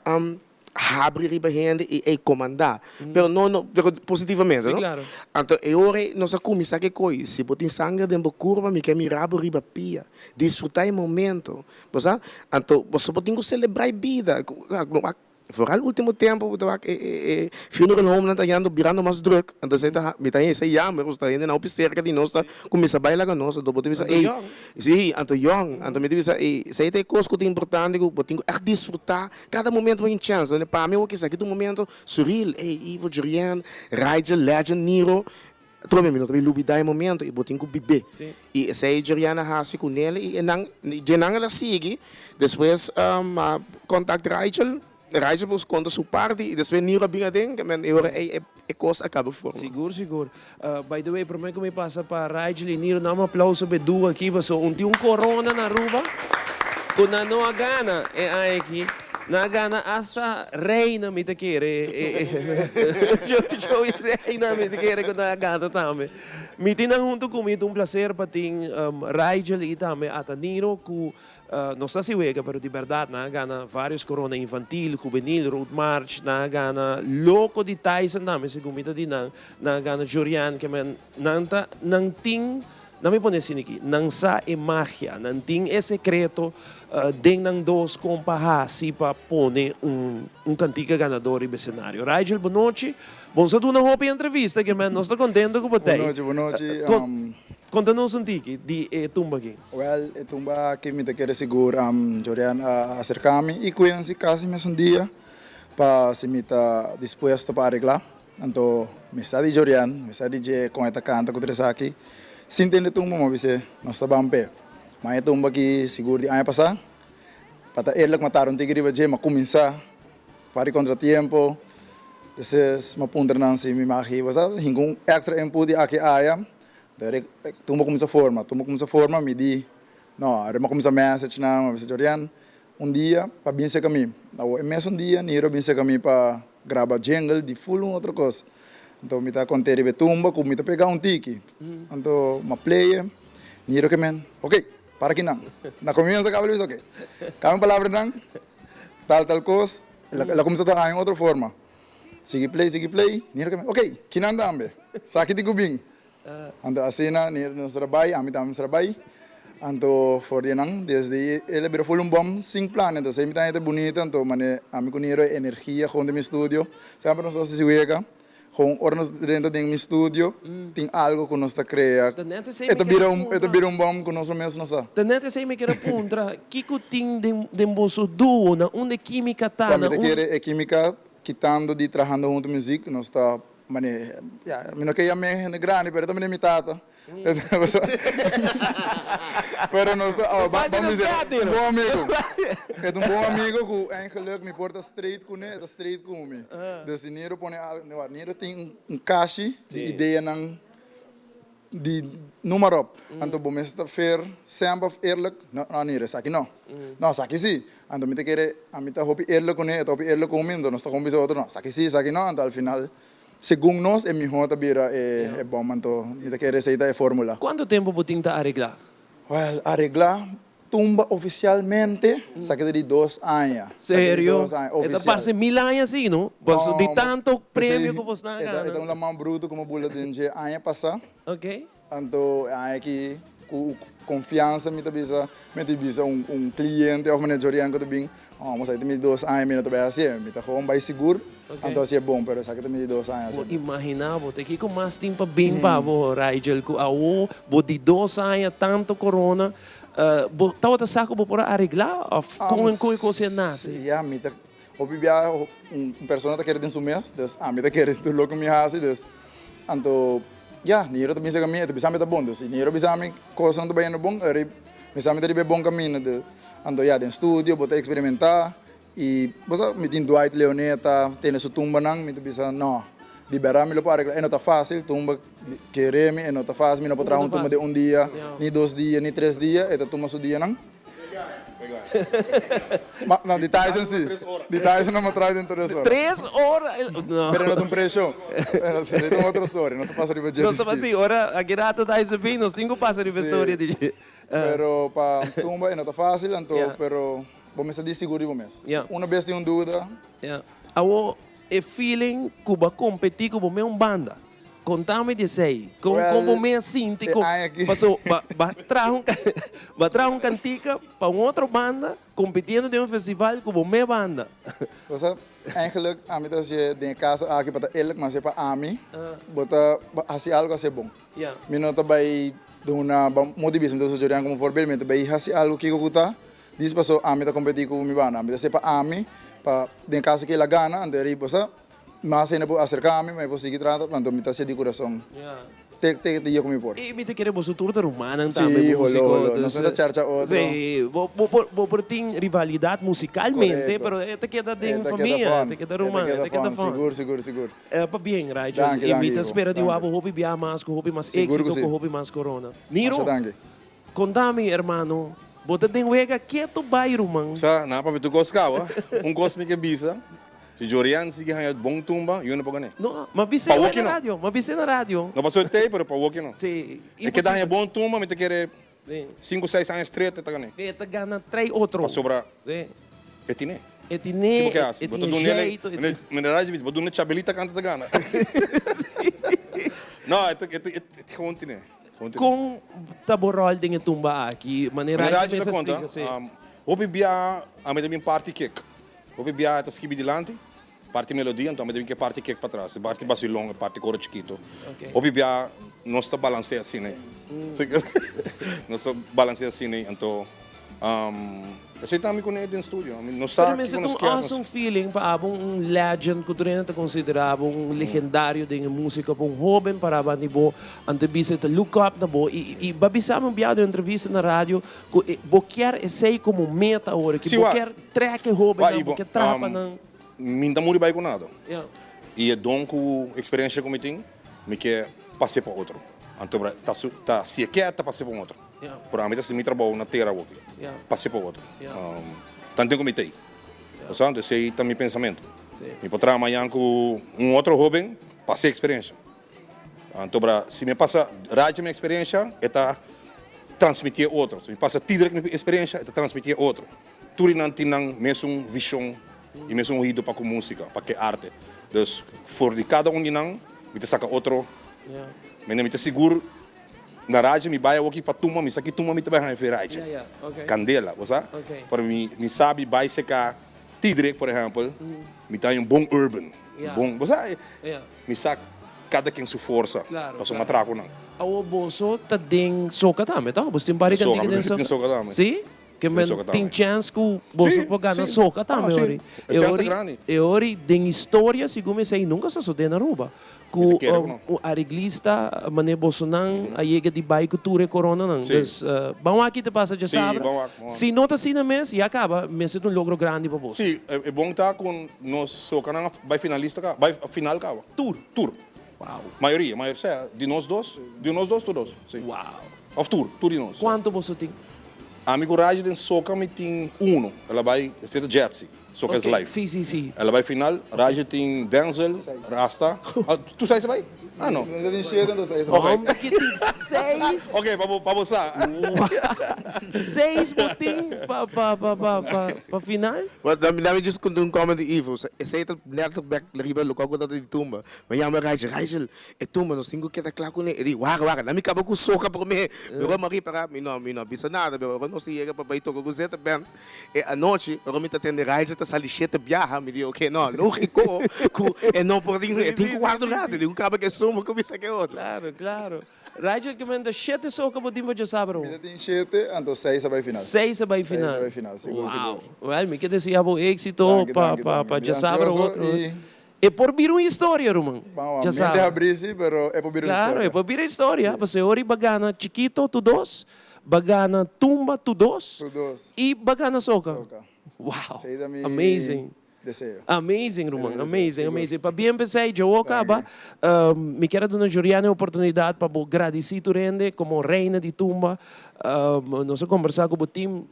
habri riba hende y ey comanda. Pero no, no, pero positivamente, Sí, no? claro. Anto e ora ey nos a cuminsa ke coy, si bo tin sanger den bo curva mi ke mira bo riba pia. Disfruta e momento. Bo sa? Anto boso bo tin cu celebra e bida. Vooral ultimo tempo bo ta wak e e e funeral home nan ta yando birando mas druk. Anto esey ta mi ta hesey jammer pasobra ta hendenan hopi cerca di nos ta cuminsa bay laga nos. Anto bo ta bisa Anto ey yong. Sí, anto yong. Anto mi ta bisa ey esey ta e cos cu ta importante cu bo tin cu echt disfruta Kada momento bo tin chèns. Donde pa mi awor esaki ta un momento surreal. Ey, Ivo, Jurien, Rigel, Legend, Niro. Trobe mi no ta bin lubida e momento y bo tin cu bib'é. Y esey Jurien a haci cu Nele y enan, dje nan el a sigui. Despues a contact Rigel, Rigel por conta su parti y despues Niro a bin aden. E ora ey e cos a caba forma. Sigur, sigur. By the way, prome cu mi pasa pa Rigel y Niro, nan un aplauso pa e duo aki pasobra un tin un corona na Aruba cu nan no a gana e aña aki. Nan a gana hasta reina mi ta kere, Joey Reina mi ta kere cu nan a gana tambe. Mi tin nan hunto cu mi, ta un placer pa tin Rigel y tambe ata Niro cu Nos ta hasi wega pero di berdad nan a gana varios corona infantil, juvenil, road march, nan a gana loco di Tyson tambe segun mi ta di nan, nan a gana Jorian ke men nan ta nan tin nan mi pone asina aki nan sa e magia nan tin e secreto den nan dos con pa hasi pa pone un un cantica ganador riba escenario. Rigel bo nochi, bon sa duna hopi entrevista ke men nos ta contento cu bo ta Bo nochi, bo nochi. Conta nos un tiki di e tumba aki. Wel, e tumba aki mi ta kere sigur Jorian a acerca mi y Quincy casi mesun dia pa si mi ta dispuesto pa aregla. Anto mi sa di Jorian, mi sa di dje con e ta canta cu tur esaki. Sin tende tumba mi a bis'e nos ta ban p'e. Ma e tumba aki sigur di aña pasa. Pa ta eerlijk mi a tarda un tiki riba dje, mi a cuminsa par di contratiempo. Despues mi a puntra nan si mi mag hiba sa hinca un extra input di aki aya. Dor tumba kuminsá forma, tumba kuminsá forma, mi di, no, a kuminsá message nan, mi a bisa Jorian, un dia pa bin serka mi. Awor e mesun dia Niro a bin serka mi pa graba jingle di full un otro kos. Anto mi ta kont'é riba e tumba ku mi ta pega un tiki. Anto mi a play e, Niro ke men, ok, para kinan. Na komienso kaba el bisa ok, kambia palabranan, tal tal kos, el a kuminsá traha en otro forma. Sigui play, sigui play, Niro ke men, ok, kinan tambe, saki di ku bin. Anto asina nos a bai, ami tambe mester a bai. Anto for di nan, desde el a bira full un bom sin plan. Entonces mi ta hete bunita, anto mane ami cu Niro e energia gewoon den mi studio. Semper nos ta haci wega, gewoon ora nos drenta den mi studio tin algo cu nos ta crea. Ta net esey E mi ta kier bira a un, e ta puntra. bira un bom cu nos mes no sa. Ta net esey mi kier a puntra, kico tin den den boso duo, na unda e quimica ta, Cuando na mi ta un. kere e quimica. Kitando di trahando hunto muziek, nos ta mane, ya, mi no ke yam'é hende grandi, pero e ta mane mi tata. Pero nos ta, oh, ban bisa, un bon amigo. E ta un bon amigo ku eigenlijk mi por ta straight kuné, e ta straight ku mi. Dus si Niro pone algo, Niro tin un kashi di ideanan. Di noem maar op. Anto bo mester ta fair, semper of eerlijk, no, no Niro, esaki no. No, esaki si. Anto mi ta kere, ami ta hopi eerlijk kuné, e ta hopi eerlijk ku mi, anto nos ta kon bisa otro, no, esaki si, esaki no, anto al final, segun nos e mihó ta bira e bòm, anto mi ta kere esei ta e fórmula. Kuantu tempu bo tin ta areglá? Wèl, areglá tumba ofisialmente, esaki ta di dos aña. Serio? E ta parse mil aña asi, no? Pasobra di tanto premio ku bosnan a gana. E ta un laman bruto ku mi a bula den dje aña pasá. Ok. Anto e aña aki ku konfiansa mi ta bisa, mi ta bisa un kliente òf manera Jorian ku ta bin, oh mos aki ta mi di dos aña mi no ta bai hasié, mi ta gewoon bai sigur, anto hasié bon, pero esaki ta mi di dos aña. Bo imaginá bo, ta kiko mas tin pa bin pa bo, Rigel, ku awo bo di dos aña tanto corona, Bo tabata sa ku bo por a areglá òf kon kon e kos a nase? Ya, mi ta hopi bia un persona ta kere den su mes, dus ami ta kere tur loke mi hasi, dus anto ya, Niro ta bisa ku mi, e ta bisa mi ta bon, dus si Niro bisa mi kosnan ta bayendo bon, ora mi sa mi ta riba e bon kaminda, dus anto ya, den studio bo ta eksperimentá i bo sa mi tin Dwight Leoneta tene su tumbanan, mi ta bisa no, di bèrdat mi lo por areglá, e no ta fásil, tumba Kere mi e no ta fácil, mi no por traha un tumba den un dia, ni dos dia, ni tres dia, e ta tuma su dianan. Ma, no, di Tyson si. Di Tyson no traha den tres ora. Tres ora? No. Pero no ta un presho. Esei ta un otro story, nos ta pasa riba dje Nos ta pasa, si, ora aki rato Tyson bin, nos tin ku pasa riba e story di dje. Pero pa tumba e no ta fácil, anto, pero bo mester di sigur di bo mes. Uno bes tin un duda. Awor, e feeling ku bo a kompetí ku bo mes un banda. Contame di esey. Con con bo mes sinti cu paso ba ba traha un ba traha un cantica pa un otro banda compitiendo den un festival cu bo mes banda. Bo sa eigenlijk ami ta hacié den e caso aki pa ta eerlijk mas e pa ami bo ta haci algo hacié bon. Mi no ta bay duna modo di bisa mi ta usa Jorian como voorbeeld mi ta bay haci algo kico cu ta dis paso ami ta competi cu mi banda ami ta hacié pa ami pa den e caso aki el a gana anto bo sa Mas hende por aserká mi, ma mi por sigui trata, anto mi ta hasié di kurason. Te te dia ku mi por. I mi ta kere boso tur ta rumannan tambe, Sí, bo holo, músiko. holo. Nos no ta charcha otro. Sí, bo bo por bo por tin rivalidat musikalmente, Korekto. pero e ta keda E den ta keda famia, e fòn. ta keda E ta ruman, e keda ta keda fòn. fòn. Sigur, sigur, sigur. Pabien, Rigel. Danki, I danki, mi ta Ivo. spera di Danki. wak bo hopi bia mas, ku hopi mas Sigur ku éksito, sí. ku hopi mas korona. Masha Niro, danki. konta mi, hermano, bo ta den wega ketu bai, ruman? Sa, nan a papia tur kos kaba. Un kos mi ke bisa. Si Jorian sigui haña bon tumba, yo no por gané. No, ma bis'é Pa na woki no. radio, ma bis'é na radio. No pasó e tei, pero pa woki no. Sí, E keda haña imposibel. bon tumba, mi ta kere Sí. sinku, seis aña straight e ta gané. E ta gana trei otro. Pasobra Sí. e tiné. E tiné, Ki bo ke hasi? e Bo ta tin dun'é jeito, e tin. Meneer Raj bisa, bo duna Chabelita kanta ta gana. No, e ta, e ta, e gewoon tiné. Gewoon tiné. Kon ta bo ròl den e tumba aki? Manera Meneer Raj Raj ta mester konta, splika, sí. hopi biaha ami ta bin parti kek. Hopi biaha ta skibi dilanti, parti melodia, anto ami ta bin ke parti kek patras, e parti basilon, e parti koro chikito. Hopi biaha nos ta balansea asina ei. Nos ta balansea asina ei, anto esei ta ami ku ne den studio. Ami no sa Pero mester kiko ta nos un kier. awesome feeling pa abo un legend ku tur hende ta konsidera bo un legendario den e musika, pa un hoben para banda di bo, anto e bisa e ta look up na bo i i bo a bisa mi un biaha den un entrevista na radio ku bo kier esei komo meta awor, ki Si bo wak. kier Trek e Wak, hobennan Ivo, bo ke trapa nan. Mi no ta muri bai ku nada. Ya. I e don ku eksperensia ku mi tin, mi ke pas'é pa otro. Anto bra ta su ta si e ke ta pas'é pa un otro. Ya. Pero ami ta hasi mi trabou na tera awoki. Ya. Pas'é pa otro. Ya. Tanten ku mi t'ei. Ya. Bo sa? Anto esei ta mi pensamentu. Si. Mi por traha mañan ku un otro hoben, pas'é eksperensia. Anto bra si mi pasa Raja mi eksperensia, e ta transmitié otro. Si mi pasa Tidrek mi eksperensia, e ta transmitié otro. Tur e nan tin nan mesun vishon i mesun oido pa ku músika, pa ke arte. Dus for di kada un di nan mi ta saka otro. Mende mi ta sigur na Raja mi bai awoki pa tuma, mi sa ki tuma mi ta bai haña fe Raja. Kandela, bo sa? Pero mi mi sa mi bai seka Tidrek por ehèmpel, mi ta haña un bon urban, un bon, bo sa? Mi sa kada ken su forsa, pasobra mi a traha ku nan. Awor boso ta den soka tambe, toh? Boso tin pari kantika den soka? Den soka tambe. Si? Ke men tin chèns ku boso por gana soka tambe ori. E chèns ta grandi. E ori den historia segun mi esei nunka sosodé na Aruba. Ku un areglista manera bosonan a yega di bai ku tur e koronanan. Dus ban wak ki ta pasa djasabra. Si no ta asina mes ya kaba mester ta un logro grandi pa boso. Si, e bon ta ku nos sokanan a bai finalista kaba, bai final kaba. Tur? Tur. Mayoria, mayoria, sea di nos dos, di nos dos tur dos. Si. Of tur, tur di nos. Kuantu boso tin? Ami ku Raji den soka mi tin uno. El a bai, esei ta Jetsi, soka is life. Si, si, si. El a bai final, Raji tin Denzel, Rasta. Tur seis a bai? Ah no. Mi ta tin shete, enton seis a bai. Homber ki tin seis. Ok, pa bo, pa bo sa. Seis bo tin pa, pa, pa, pa, pa, pa final? Well, dami just konta un comment di Ivo. Esei ta net bek riba loke ku ta di tumba. Mi a yama Raji, Raijel, E tumba nos tin ku keda kla kuné. E di, Wara, wara, na mi kaba ku soka promé. Mi ora Marie para, mi no, mi no a bisa nada, pero ora nos a yega pa bai toka ku Zeta Band e anochi, ora mi ta tende Raija ta sali shete biaha, mi di, oke, no, lógiko ku e no por tin, e tin ku warda un ratu, e tin ku kaba ku e suma kuminsá ku e otro. Klaro, klaro. Raija ke menta shete soka bo tin pa djasabra Mi ta tin shete, anto seis a bai final. Seis a bai final. Seis a bai final, sigur, sigur. Wow. Wèl, mi ke desea bo éksito Danki, pa danki, pa danki. pa Mi djasabra ansioso otro. i E por bira un historia, ruman. Bon, Ya mente sabe. habrí sí, pero e por bira un Claro, historia. e por bira historia. Pasobra ora bo gana chikito tu dos, bo gana tumba tu dos, Tu dos. i bo gana soca. Soca. Wow! Esei ta mi Amazing. deseo. Amazing, ruman. Esei ta mi deseo, Amazing, sigur. amazing. Pabien p'esei, djawo Danki. kaba. Mi kier a duna Joriana e oportunidat pa bo gradisí tur hende komo reina di tumba. Nos a kombersá ku bo tim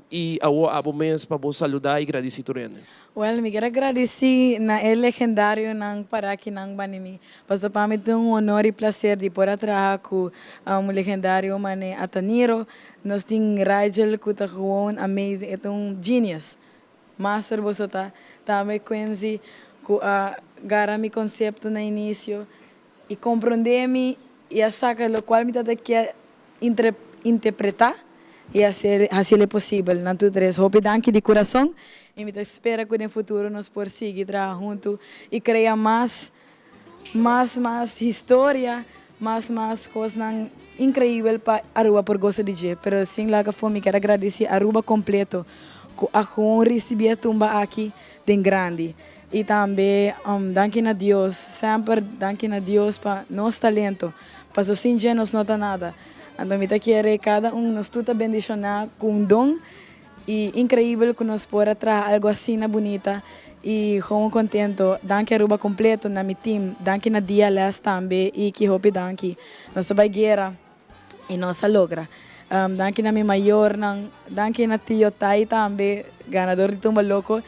i awo abo mes pa bo saludá i gradisí tur hende. Well, mi kier a gradisí na e legendarionan para ki nan bani mi. Pasobra pa mi ta un honor i placer di por a traha ku un legendario mane Ataniro. Nos tin Rigel ku ta gewoon amazing, e ta un genius. Master boso ta. Tambe Quincy ku a gara mi konsepto na inisio i komprondé mi i a saka lokual mi tabata kier interpretá i hasiel e posibel. Nan tur tres hopi danki di kurason i mi ta spera ku den futuro nos por sigui traha huntu i krea mas mas mas historia, mas mas kosnan inkreibel pa Aruba por gosa di dje. Pero sin laga afó mi kier a gradisí Aruba kompleto ku a gewoon risibí e tumba aki den grandi. I tambe danki na Dios, semper danki na Dios pa nos talento, paso sin dje nos no ta nada. Anto mi ta kere kada un nos tur ta bendishoná ku un don i inkreibel ku nos por a traha algu asina bunita i gewoon kontento. Danki Aruba kompleto, na mi team, danki na DLS tambe i ki hopi danki. Nos ta bai guera. y nos a logra. Danki na mi mayornan, danki na Tio Tai tambe, ganador di Tumba Loco.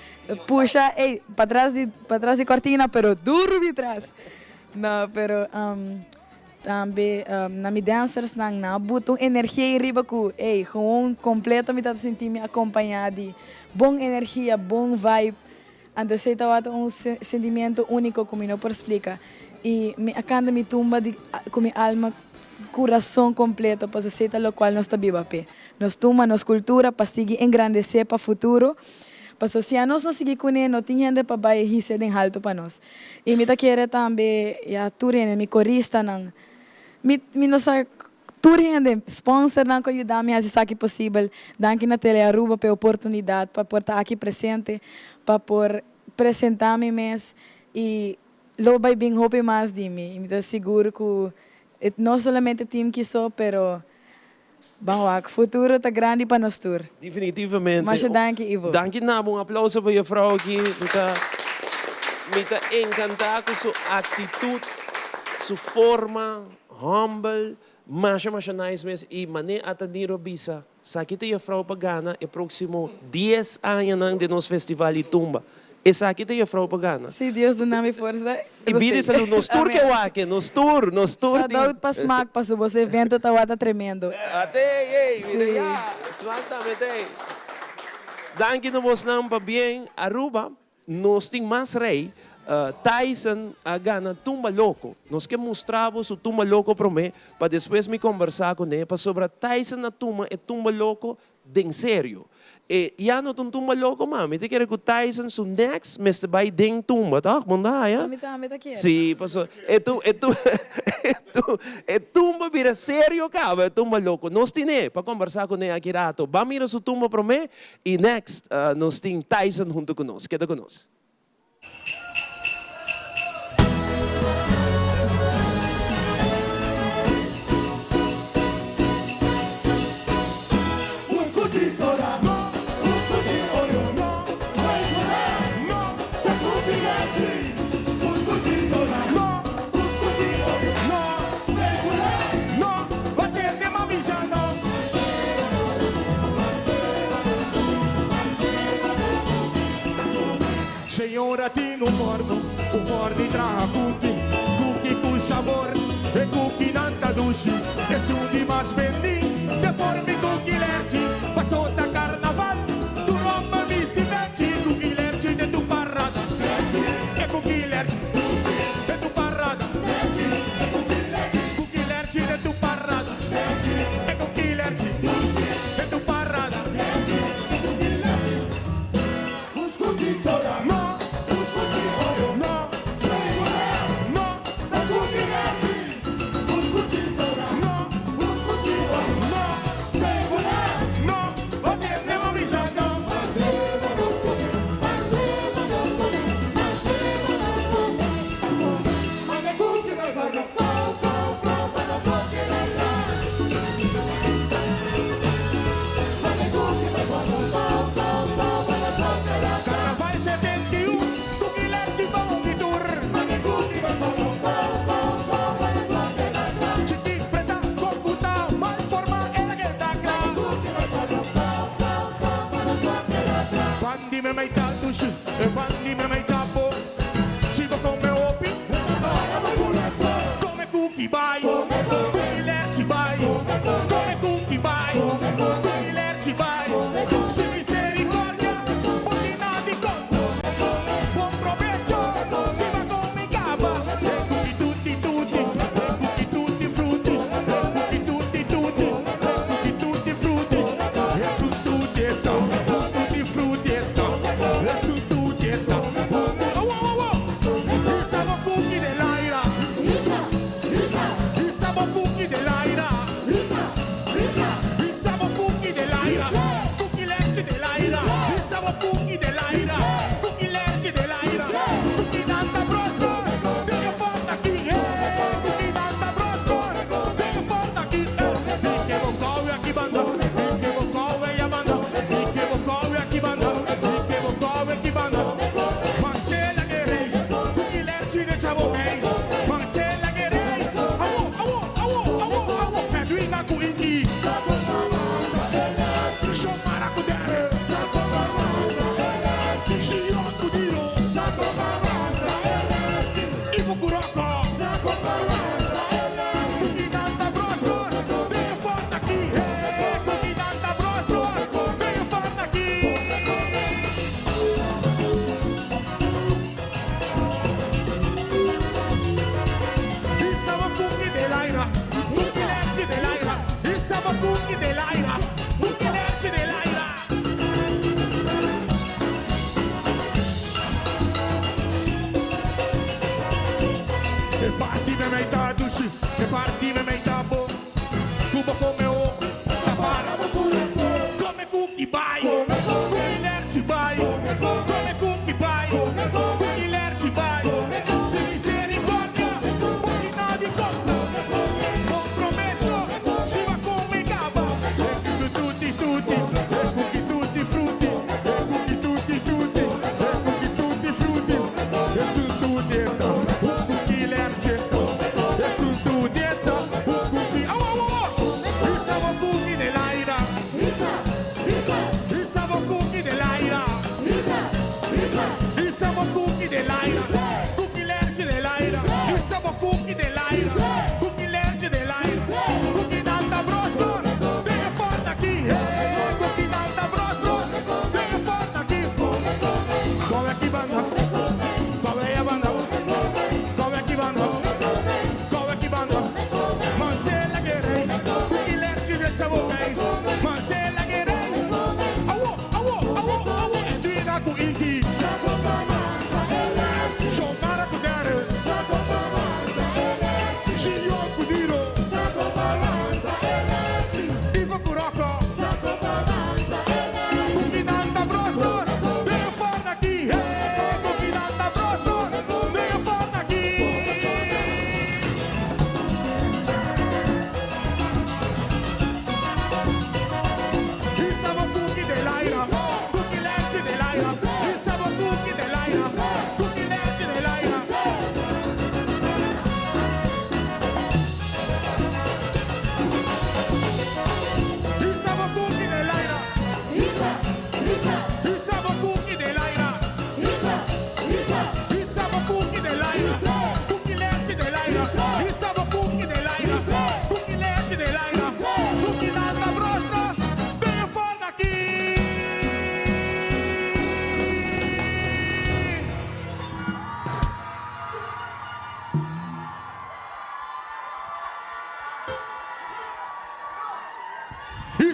Pusha, ey, patras di, patras di cortina, pero duro mi tras. No, pero tambe na mi dancersnan, nan a buta un energia ey riba cu, ey, gewoon completo mi tabata sinti mi acompaña di bon energia, bon vibe. Anto esey tabata un sentimiento unico cu mi no por splica. Y mi a canta mi tumba di cu mi alma, curason completo, pasobra esey ta locual nos ta biba p'e. Nos tumba, nos cultura pa sigui engrandece pa futuro, pasobra si anos no sigui cune no tin hende pa bay hise den halto pa nos. Y mi ta kere tambe ya tur hende, mi coristanan, mi mi no sa Tur hende, sponsornan ku a yuda mi hasi esaki posibel. Danki na Tele Aruba pa e oportunidat pa por ta aki presente, pa por presenta mi mes i lo bai bin hopi mas di mi. I mi ta sigur ku no solamente Team Kiso pero ban wak, futuro ta grandi pa nos tur. Definitivamente. Masha danki Ivo. Danki na bo, un aplauso pa juffrouw aki. Mi ta mi ta encanta cu su actitud, su forma. Humble, masha masha nice mes y mane Ataniro a bisa, saki ta juffrouw pa gana e proximo dies añanan den nos festival di tumba. Esaki ta juffrouw pa gana. Si Dios duna mi forsa, Y bida y salud, nos tur ke wak, nos tur, nos tur tin. Shout out pa Smaak paso boso evento tawata tremendo. Ate, ey, mira ya, Smaak tambe ta ey. Danki na bosnan pa bien Aruba. Nos tin mas rey. Tyson a gana Tumba Loko. Nos ke mustra bo su Tumba Loko promé pa despues mi kombersá kuné pasobra Tyson a tuma e Tumba Loko den serio. E ya no ta un tumba loko mas. Mi ta kere ku Tyson su next mester bai den tumba, tòg? Bo no ta haya? Mi tambe ta kere. Sí, paso e tu e tu e tu e tumba bira serio kaba, e tumba loko. Nos tin'é pa kombersá kuné aki rato. Ban mira su tumba promé i next nos tin Tyson huntu ku nos. Keda ku nos. Señora tin un forno, un forni traha kuki, kuki ku sabor, e kukinan ta dushi, esun di mas bendí, de formi kuki lerchi, paso ta karnaval, tur homber bisti bechi, kuki lerchi den tu parada, e kuki lerchi, den tu parada, kuki lerchi den tu parada, e kuki lerchi, den tu parada.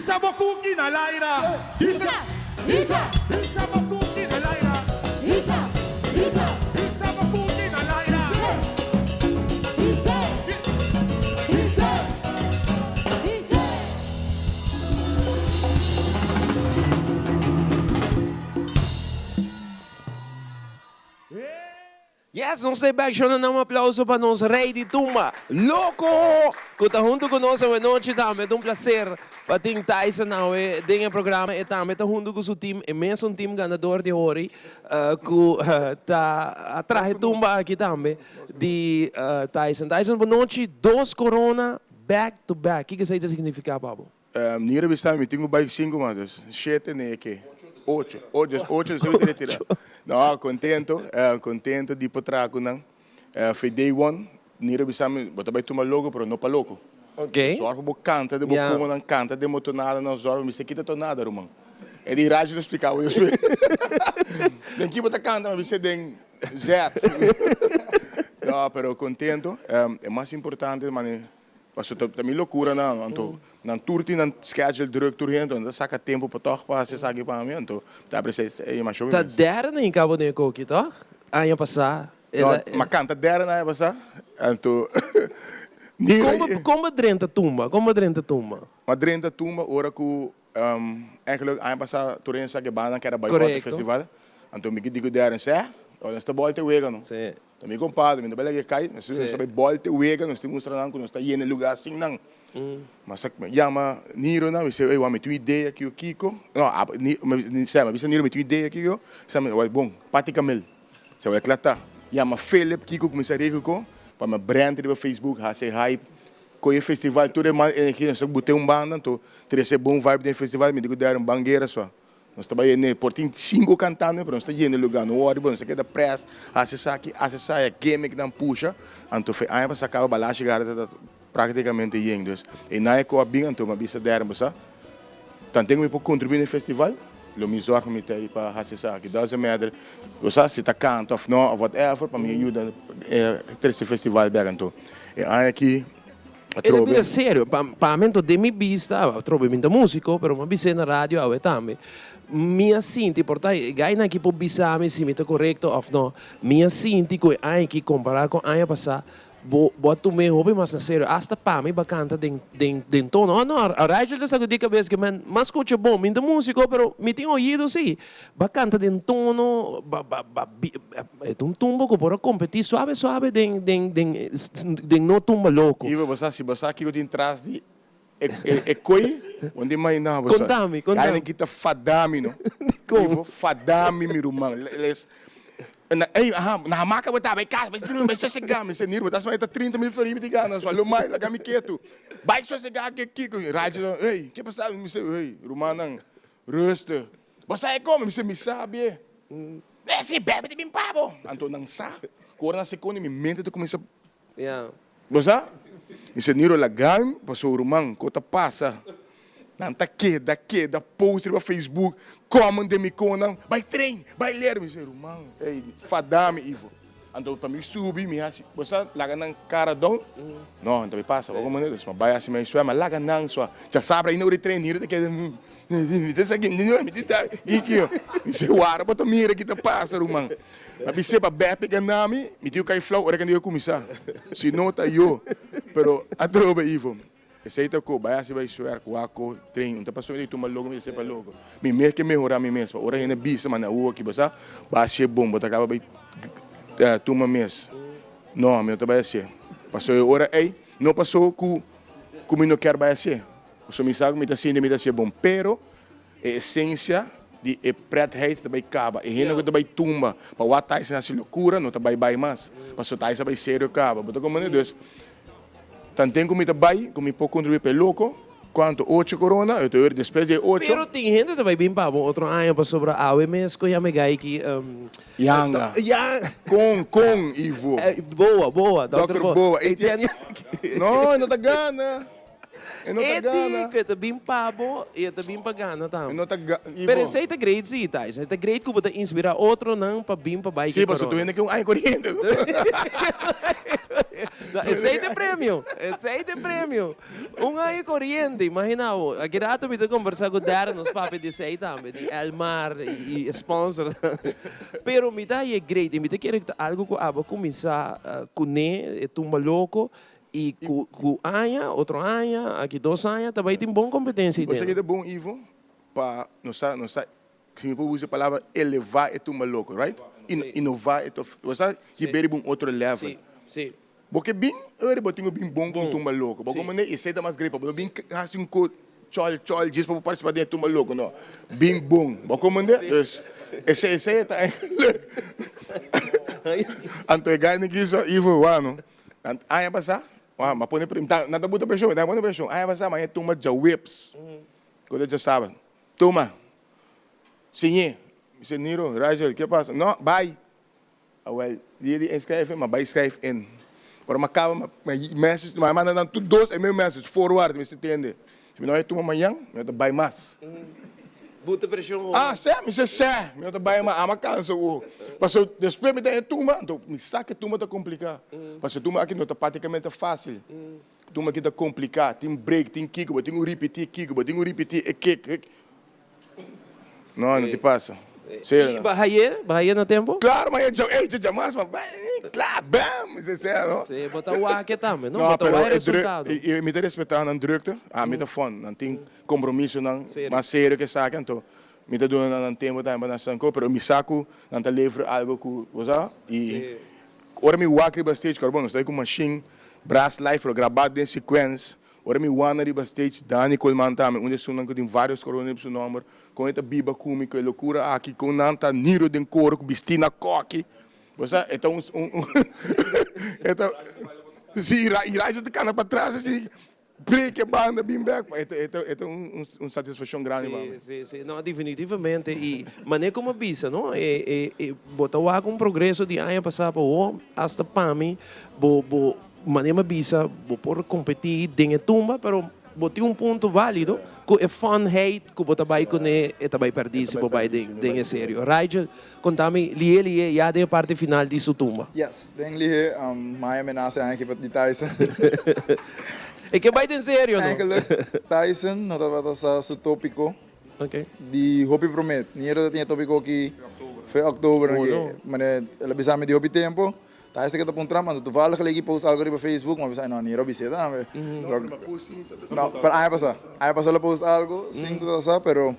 Hisa bo kuki na laira. Hisa, hisa, hisa bo kuki na laira. Hisa, hisa, hisa bo kuki na laira. Hisa, hisa, hisa. Yes, nos ta e bek shona na un aplauso pa nos rey di tumba, Loco! Cu ta hunto cu nos awe nochi tambe. Ta un placer pa tin Tyson awe den e programa. E tambe ta hunto cu su team, e mesun team ganador di hori cu ta a traha e tumba aki tambe di Tyson. Tyson, bo nochi, dos corona back to back. Kiko esey ta significa pa bo? Ni revista mi tin ku bai sinku mas dus shete ne ke ocho ocho dus ocho dus mi ta retira no kontento kontento di por traha ku nan fe day one ni revista mi bo ta bai tuma loko pero no pa loko zorg pa bo kanta den bo komo nan kanta den bo tonada nan zorg mi sa kita tonada ruman e di Raj lo splika bo despues den ki bo ta kanta mi bisa den Z no pero kontento e mas importante mane. Paso ta mi locura nan, anto nan tur tin nan schedule druk tur hende, nan ta saca tempo pa tog pa haci esaki pa mi, anto ta aprecia e masho mi Ta mes. derde na cabo den e koki toch? Aña pasa. No, m'a canta derde na aña pasa, anto mira. Con bo con bo drenta tumba? Con bo drenta tumba? M'a drenta tumba ora cu eigenlijk aña pasa tur hende sa ke banda nan kere boycott e festival, anto mi di cu derde, seh, nos ta bolta e wega no. Ta mi compadre, mi no bai laga e cay, nos ta bai bolta e wega, nos tin mustra nan cu nos ta yena e lugar sin nan. Mas a yama Niro nan, mi bisa, ey, mi tin un idea kico kico, no, mi bisa Niro mi tin un idea kico, mi bisa, wak bon, Patty Camel, sa wak cla ta. Yama Philip kico cuminsa regel con, pa mi brand riba Facebook, haci hype, coge e festival, tur e mal energia nos ta bute un banda, anto trece bon vibe den e festival, mi di cu Darren ban guera sua. Nos ta bai yende, por tin sinku kantante, pero nos ta yende lugá. No wòri bo, nos ta keda près, hasi esaki, hasi esaya, gimmicknan pusha. Anto fe aña pasá kaba Balashi Garden ta práktikamente yen. Dus e naña ku a bin anto mi a bisa Darren, bo sa, tanten ku mi por kontribuí na e festival, lo mi zòrg pa mi ta ei pa hasi esaki. Doesn't matter, bo sa, si ta kanta òf no, òf whatever, pa mi yuda trese e festival bèk. Anto e aña aki. E ta bira serio. Pa pa mi anto den mi bista, atrobe mi ta musico, pero mi a bis'é na radio awe tambe, mi a sinti, por ta e gainan aki por bisa mi si mi ta corecto of no, mi a sinti cu e aña aki compara cu aña pasa, bo bo a tum'é hopi mas na serio. Hasta pa mi bo a canta den den den tono. Oh no, Rigel ta sacudi cabes ke men, m'a scucha bon, mi no ta musico, pero mi tin oido si. Bo a canta den tono, bo bo bo E ta un tumba ku por a kompetí suave suave den den den den no tumba loko. Ivo, bo sa si bo sa kiko tin tras di e e koi, bo no ta imaginá bo sa. Kontami, kontami. Kainan kita fadami no. Dikon? Ivo, fadami mi ruman. Les na ey aha na hamaka bo ta bai kas bai drumi bai sosegá. Mi senir bo ta asma e ta trinta mil florin mi tin gana so alo mai laga mi ketu. Bai sosegá ke kiko. Raji ta ey ke pasa? Mi se ey rumannan rustig. Bo sa e komo? Mi se mi sabi e. E si bebe ta bin pa bo. Anto nan sa ku ora nan sekonde mi mente ta kuminsá. Bo sa? Mi se Niro laga mi pasobra ruman ku ta pasa. Nan ta keda keda post riba Facebook comment den mi konan bai train bai leer. Mi se ruman ey fada mi Ivo. Anto pa mi subi mi hasi bo sa laga nan cara down no anto mi pasa bo manera dus mi bai hasi mi sua mi laga nan sua dja sabra ainda ora e train hira ta keda mi ta sa mi ta kiko mi si wara bo ta mira ki ta pasa ruman mi a bis'e pa Beppe gana mi mi tin ku kai flou ora kende yo kuminsa si no ta yo pero atrobe Ivo Esey ta cu bay haci bay swerk wak cu train un ta pasobra di tuma loco mi ta sepa loco mi mes ke mehora mi mes pa ora hende bisa manda awo aki bo sa bo hacié bon bo ta caba bay tuma mes no mi no ta bay hacié pasobra e ora ey no paso cu cu mi no kier bay hacié pasobra mi sa cu mi ta sinti mi ta hacié bon pero e esencia di e pretheid ta bay caba e hende cu ta bay tumba pa wak Tyson haci locura no ta bay bay mas pasobra Tyson a bay serio caba bo ta comprende dus. Tanten ku mi ta bai, ku mi por kontribuí pa e loko, kuantu? Ocho korona, e ta hoor despues di e ocho. Pero tin hende ta bai bin pa bo otro aña pasobra awe mes ku yama e gai ki. Yanga. Yanga. Kon, kon, Ivo. Boa, boa, Dòkter Boa. Etienne. No, e no ta gana. E no ta gana. E di ku e ta bin pa bo i e ta bin pa gana tambe. E no ta gana. Pero esei ta great si, Tyson. E ta great ku bo ta inspirá otronan pa bin pa bai ki Sí, pasobra korona. tur hende ke un aña koriente. Esei ta e premio, esei ta e premio. Un aña coriente, imagina bo. Aki rato mi ta conversa cu Darren, nos papia di esei tambe, di Elmar y e sponsor. Pero mi ta haye great y mi ta kere cu ta algo cu abo a cuminsa cune, e tumba loco, y cu cu aña, otro aña, aki dos aña ta bay tin bon competencia Bo sa den. ki ta bon Ivo, pa nos ta, nos ta, si mi por usa e palabra eleva e tumba loco, right? Inova e, bo sa hib'e riba un otro level. Si, si. Bo ke bin ori bo tin ku bin bon ku un tumba loko. Bo komo ne esei ta mas great pa bo no bin hasi un ko chòl chòl djis pa bo partisipá den e tumba loko no. Bin bon. Bo komo ne? Dus esei esei ta eigenlijk. Anto e guy nan kiso Ivo wano aña pasá mi a pone nan ta buta preshon mi ta pone preshon aña pasá mi a tumba djaweps ku ta djasabra tuma siñ'é mi si Niro Rigel ke pasa no bai. Awel, dia di inschrijven, m'a bai schrijf in. Ora m'a caba, m'a message, m'a manda nan tur dos e mes message, forward, mi si tende. Si mi no a tuma mañan, mi no ta bai mas. Buta presion hopi. Ah, sè, mi si sè, mi no ta bai mas, ama cansa awo. Paso despues mi ta e tumba, anto mi sa cu e tumba ta complica. Paso e tumba aki no ta praticamente facil. Tumba aki ta complica, tin break, tin kico, bo tin cu ripiti kico, bo tin cu ripiti e kek, kek. No, no te pasa. Y baha baha na tempo? Claro, ma yo ey dja mas, ma kla, bam, se sea, no? Sí, bo ta wak tambe, no? Bo ta wak e resultado. Y mi ta respeta nan drukte, ami ta fun, nan tin compromisonan mas serio ke esaki, anto mi ta duna nan nan tempo tambe pa nan stanko, pero mi sa ku nan ta levra algo ku, bo sa, y ora mi wak riba stage, kòrda bon, nos ta ku machine, brass live, pero grabá den sequence. Ora mi wanda riba stage, Dani Koolman tambe, un di esunnan ku tin vários korona riba su nòmber, kon e ta biba ku mi ku e lokura aki, kon nan ta niro den koro ku bistí na kòki. Bo sa, e ta un, un, un e ta, si, i Raisa ta kana patras así, break e banda bin bèk, e ta, e ta, e ta un, un, un satisfakshon grandi pa mi. Si, si, si. No, definitivamente. I manera ku mi a bisa, no, e, e, e, bo ta wak un progreso di aña pasá pa awor, asta pa mi, bo, bo. Manera mi a bisa, bo por competi den e tumba, pero bo tin un punto valido cu e funheid cu bo ta bay cune e ta bay perdi si bo bay den e serio. Rigel, conta mi lihe lihe ya den e parti final di su tumba. Yes, den lihe, mai a menasa e aña aki di Tyson. E ke bay den serio no? Eigenlijk, Tyson no tabata sa su topico di hopi prome. Nero ta tin e topico aki fe october, manera el a bisa mi di hopi tempo. Ta esta ke ta puntra mi, anto toevallig lei ki post algo riba Facebook, mi a bisa, no, Niro bis'é tambe. No, pero aña pasá. Aña pasá lo post algo, sin ku ta sa, pero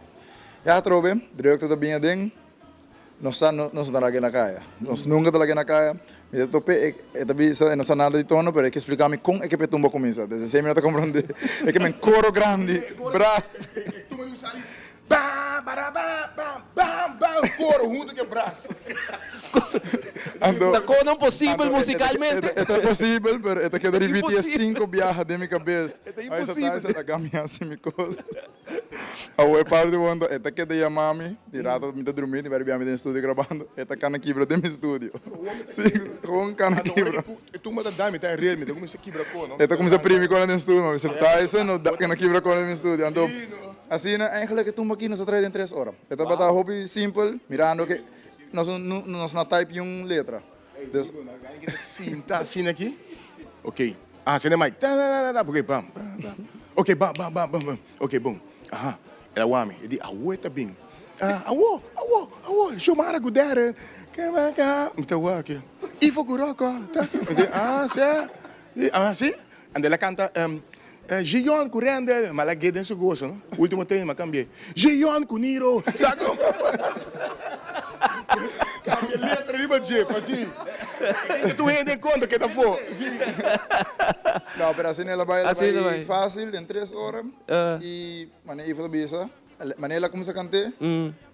ya atrobe, drukte ta bin aden, nos sa nos no ta lag'é na kaya. Nos nunka ta lag'é na kaya. Mi ta top'é, e ta bisa, e no sa nada di tono, pero e ke splika mi kon e ke p'e tumba kuminsá. Desde esei mi no ta komprondé. E ke men koro grandi, bras. Bam, bara bam, bam, bam, bam, coro hunto cu e bras. Anto, Ta con posibel musicalmente? E ta posibel, pero e ta keda ripiti e cinco biaha den mi cabes. E ta imposibel. Ay, sa ta gami haci mi cos. Awor e parti bon ta, e ta keda yama mi, di rato mi ta drumi, di beri biaha mi den studio grabando, e ta cana kibra den mi studio. Si, gewoon cana kibra. E tumba ta dami, ta en ritmo, e ta cuminsa kibra con. E ta cuminsa primi con den studio, ma mi bisa, Tyson, no cana kibra con den mi studio. Anto, Asina, eigenlijk e tumba aki nos a trae den tres ora. E tabata hopi simpel, mirando ke nos nos no a type yun letra. Dus. Sinta asina aki. Ok. Aha, sende mic. Ta ta ta ta. Ok, bam, bam, bam. Ok, bam, bam, bam, bam, bam. Ok, bon. Aha. El a wak mi. E di, awo e ta bin. Ah, awo, awo, awo. Xiomara Gudere. Ke ba ka. Mi ta wak aki. Ivo Guroko. Ta. Mi di, ah, sè. Ah, si? Ando el a canta Gion cu Rende, ma el a get den su goso, no? Ultimo train m'a cambi'e. Gion cu Niro, sa como? Cambia letra riba dje, pa si. E tur hende conta keda afo. Si. No, pero asina el a bai, el a bai facil den tres ora. Y manera Ivo ta bisa. Manera el a cuminsa cant'é,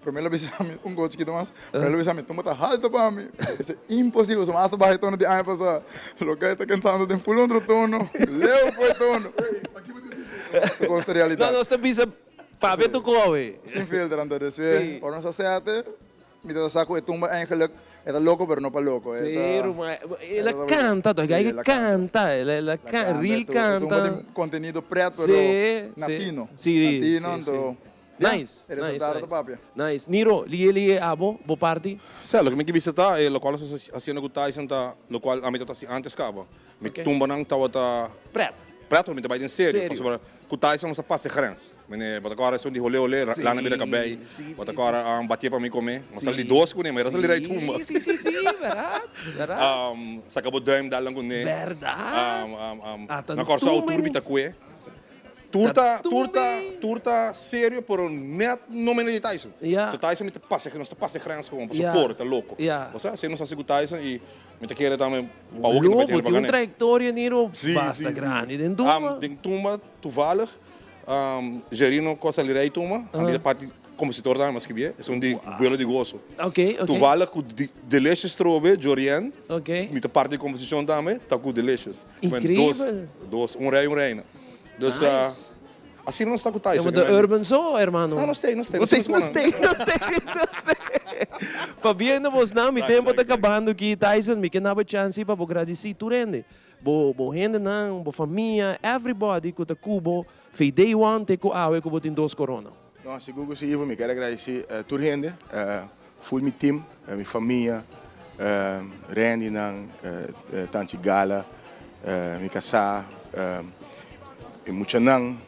prome el a bisa mi, un gochi chikito mas, prome el a bisa mi, tumba ta halto pa mi. Esei imposibel, su hasta baha e tono di aña pasá. Loke e ta cantando den full otro tono, leu for e tono. Su cos ta realidad. No, nos ta bisa papia tu kowe. Sin filter anto, despues ora nos a sete. Mi ta sa cu e tumba eigenlijk e ta loco pero no pa loco. Sí, ruman. El a canta toch. El a canta. El a canta. Real canta. E tumba tin contenido pret pero na tino. Sí. Na tino anto. Nice. E Nice, resultado nice. ta papia. Nice. Niro, lihe lihe abo, bo parti. Sè, loke mi ke bisa ta, e lokual nos ta hasiendo ku Tyson ta lokual ami tabata hasi antes kaba. Mi tumbanan tabata. Pret. Pret, mi ta bai den serio. Serio. Pasobra ku Tyson nos ta pasa e grens. Mene, bo ta kòrda esun di holé holé, lana bira kabei. Bo ta kòrda batié pa mi komé. Mi a sali di dos kuné, ma era sali rei tumba. Si, si, si, bèrdat, bèrdat. Saka bo duim dal nan kuné. Bèrdat. Ata Na Kòrsou tur mi ta kue. Tur ta, tur ta, tur ta serio, pero net no mene di Tyson. Ya. So Tyson mi ta pasa, nos ta pasa e grens gewoon, pasobra Ya. por, ta loko. Ya. Bo sa, asina nos hasi ku Tyson i mi ta kere tambe pa hopi no Lobo, bai tene tin un pa gana. trayectoria Niro Si, basta si, si. grandi den tumba. Den tumba, toevallig, Jerino ku a sali rei tumba, ami ta parti kompositor tambe, mi a skibié, esun di Vuelo di Goso. Ok, ok. Toevallig ku Delicious trobe, Jorien, Ok. mi ta parti komposishon tambe, ta ku Delicious. Increíbel. Dos, dos, un rei, un reina. Dus, Nice. asina nos ta ku Tyson. Tabata Urban so, hermano. No, nos tei, nos tei. Nos tei, nos tei, nos tei, nos tei. Pabien na bosnan, mi tempo ta kabando aki. Tyson, mi ke naba chansi pa bo gradisí tur hende. Bo, bo hendenan, bo famia, everybody ku ta ku bo, fei day one te ku awe ku bo tin dos korona. No, sigur ku si, Ivo. Mi kier a gradisí tur hende, full mi team, mi famia, Randynan, Tanchi Gala, mi kasá, e muchanan,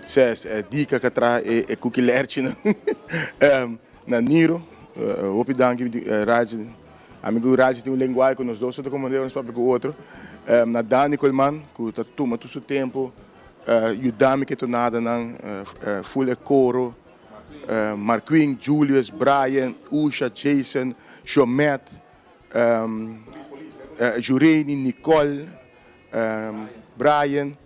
ses Dika ku a traha e kuki lerchinan, na Niro, hopi danki Raj, ami ku Raj tin un lenguahe ku nos dos no ta komprendé ora nos papia ku otro, na Dani Colman ku ta tuma tur su tempu. Yuda mi ke tonadanan full e koro, Marquin, Julius, Brian, Usha, Jason, Shomet, Jureni, Nicole, Brian,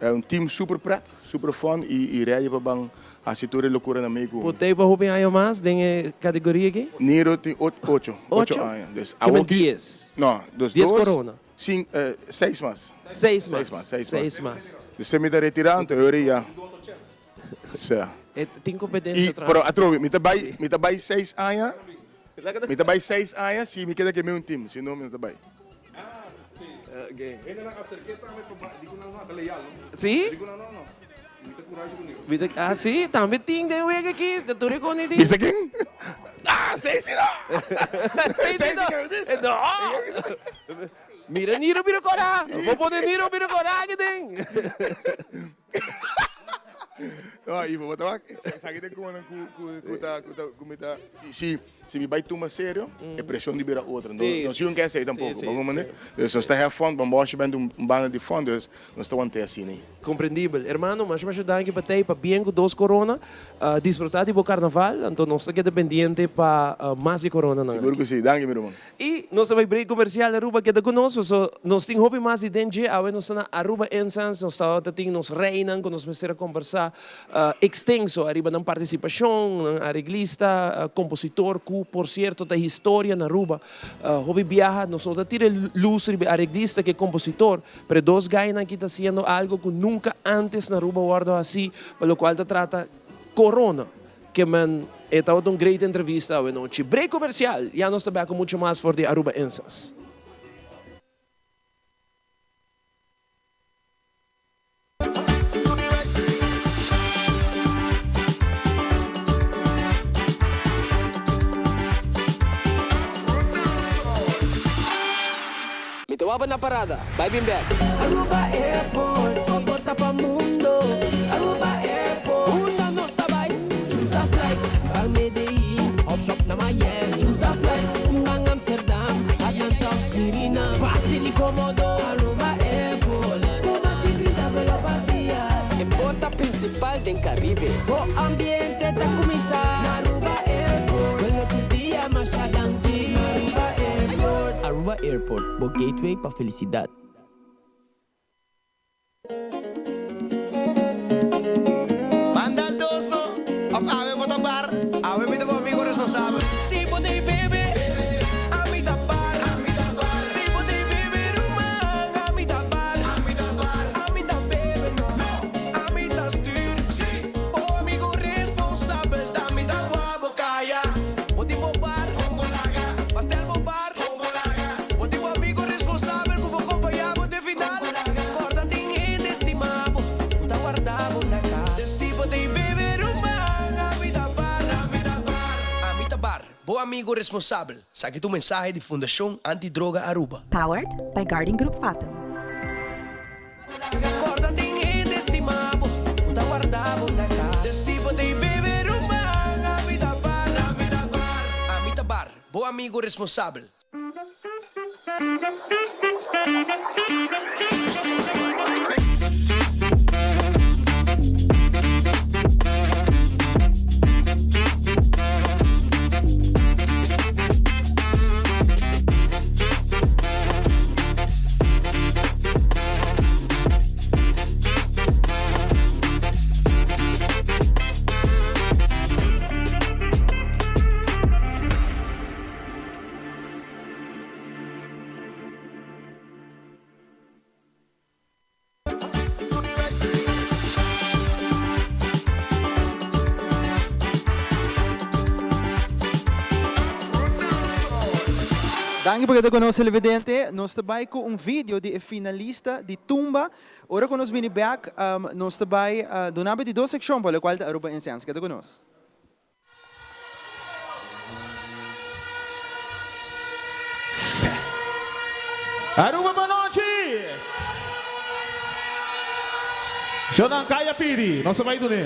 un team super pret, super fun y ready pa ban haci tur e locura nan mei cu. Bo tei pa hopi aña mas den e categoria aki? Niro tin ocho, ocho aña. Ke men dies? No, dos, Dies corona. Sin, seis mas. Seis mas. Seis mas, seis mas. Seis mas. Dus mi ta retirá, anto e ora ya. Sa. E tin competencia I, traha. pero atrobe, mi ta bai, mi ta bai seis aña, mi ta bai seis aña si mi keda ke mi un team, si no mi no ta bai. Ah, si. Hendenan acerk'é tambe pa bai, di ku nan no ta leal, no? Si? Di ku nan no, no. Mi ta kurashi ku Niro. Mi ta, ah si, tambe tin den wega aki, ta tur e koni tin. Bisa ken? Ah, seis si no! Seis si no! No! Mira Niro bira kora! Bo pone Niro bira kora aki den! No, Ivo, bo ta wak, esaki ta konan ku, ku, ku ta, ku ta, ku mi ta, si, si mi bai tuma serio, e presion di bira otro. No, no si un ke esei tampoco, bo comprende? Dus nos ta have fun, Bon Boshi bent un banda di fun, dus nos ta want'é asina. Comprendibel. Hermano, masha masha danki pa tei, pabien cu dos corona. Disfruta di bo carnaval, anto nos ta keda pendiente pa mas di coronanan Sigur aki. cu si. Danki, mi ruman. Y nos ta bay break comercial Aruba keda cu nos paso nos tin hopi mas di den dje awe nos ta na Aruba Incense nos tabata tin nos reynan cu nos mester a combersa extenso ariba nan participacion nan areglista compositor cu por cierto ta historia na Aruba hopi biaha nos no ta tira luz riba e areglista cu e compositor pero e dos guynan aki ta haciendo algo cu nunca antes na Aruba wordo haci pa locual ta trata corona. Ke men, e tabata un great entrevista awe nochi. Break comercial, ya nos ta bek cu mucho mas for di Aruba Incense. Mi ta waba na parada, bai bin bek. Aruba Airport, bo porta pa mundo. Aruba Airport, Unda nos ta bai? Choose a flight, ban Medellin of shop na Miami. Choose a flight, ban Amsterdam, Atlanta of Suriname. Facil y comodo, Aruba Airport. Cu mas di 30 vuelo pa dia. E porta principal den Caribe. Bo ambiente ta cuminsa na Aruba Airport. Vuelo tur dia, masha danki. Aruba Airport. Aruba Airport, bo gateway pa felicidad. Manda dos no, of awe bo ta bar. Awe mi ta bo amigo responsabel. Si bo tin bebe, ami ta bar. Si bo tin bebe ruman, ami ta bar. Ami ta bebe no, ami ta stuur. Bo amigo responsabel, ta mi ta wak bo kaya. Bo tin bo bar, pastel bo bar. Bo tin bo amigo responsabel cu bo compaña. bo amigo responsabel. Esaki ta un mensahe di Fundacion Anti Droga Aruba. Powered by Guardian Group Fatum. Corda tin hende stima bo, cu ta warda bo na cas. Si bo t'ey bebe ruman, ami ta bar, ami ta bar. Ami ta bar, bo amigo responsabel. Danki pa keda ku nos televidente. Nos ta bai ku un video di e finalista di Tumba. Ora ku nos bini bek, nos ta bai duna bo di dos sekshon pa lokual ta Aruba Incense. Keda ku nos. Aruba bonochi! Shonan kaya pidi, nos ta bai dun'é.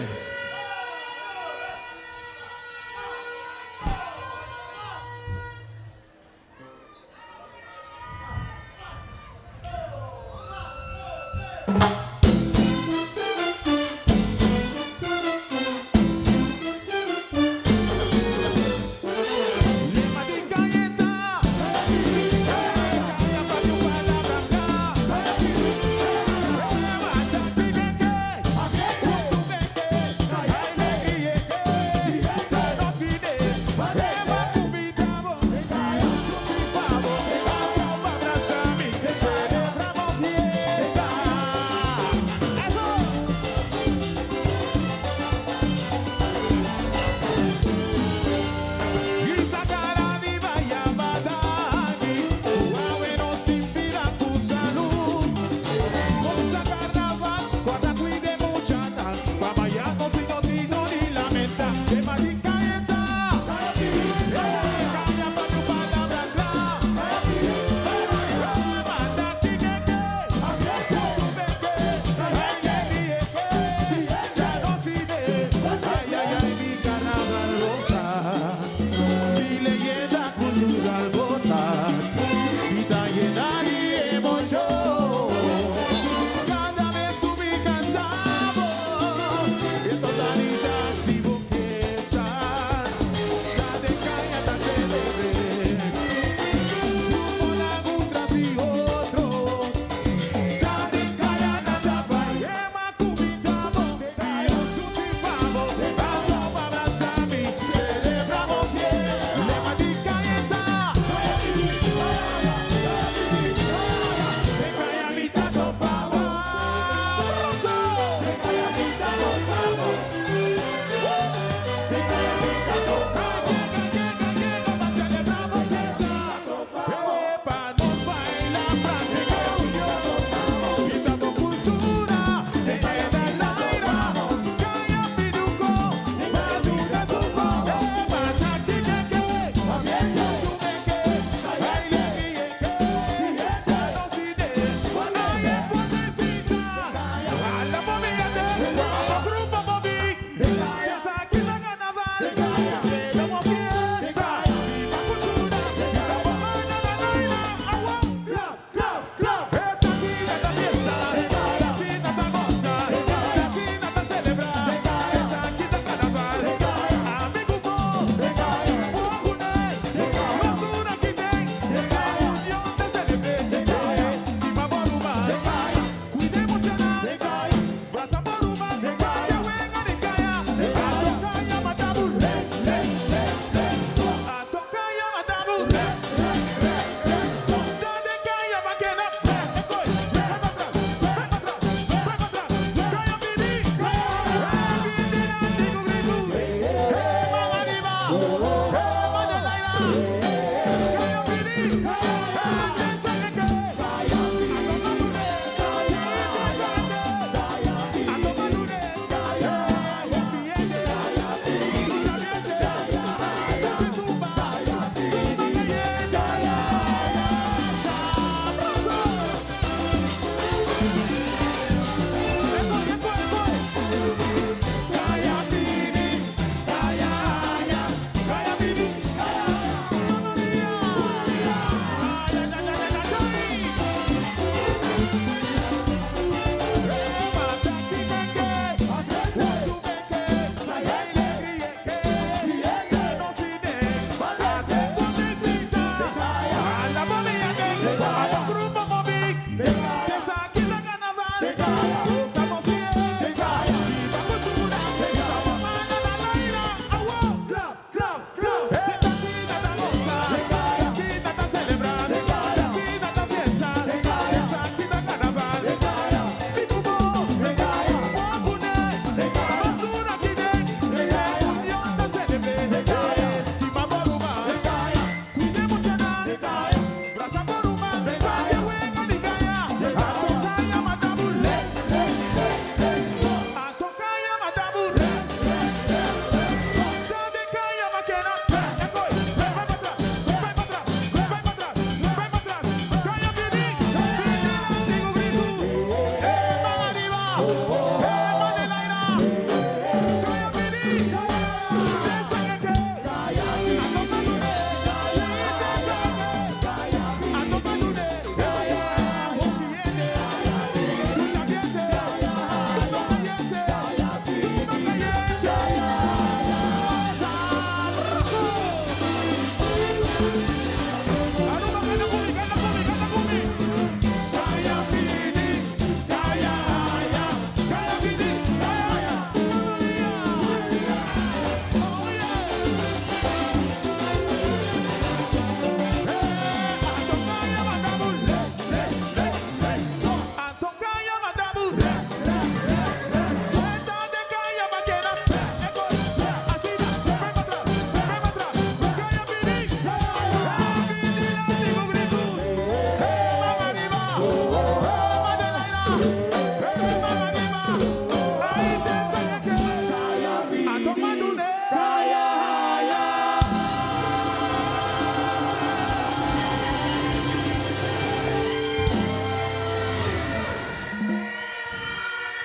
pidi, Kaya Haya.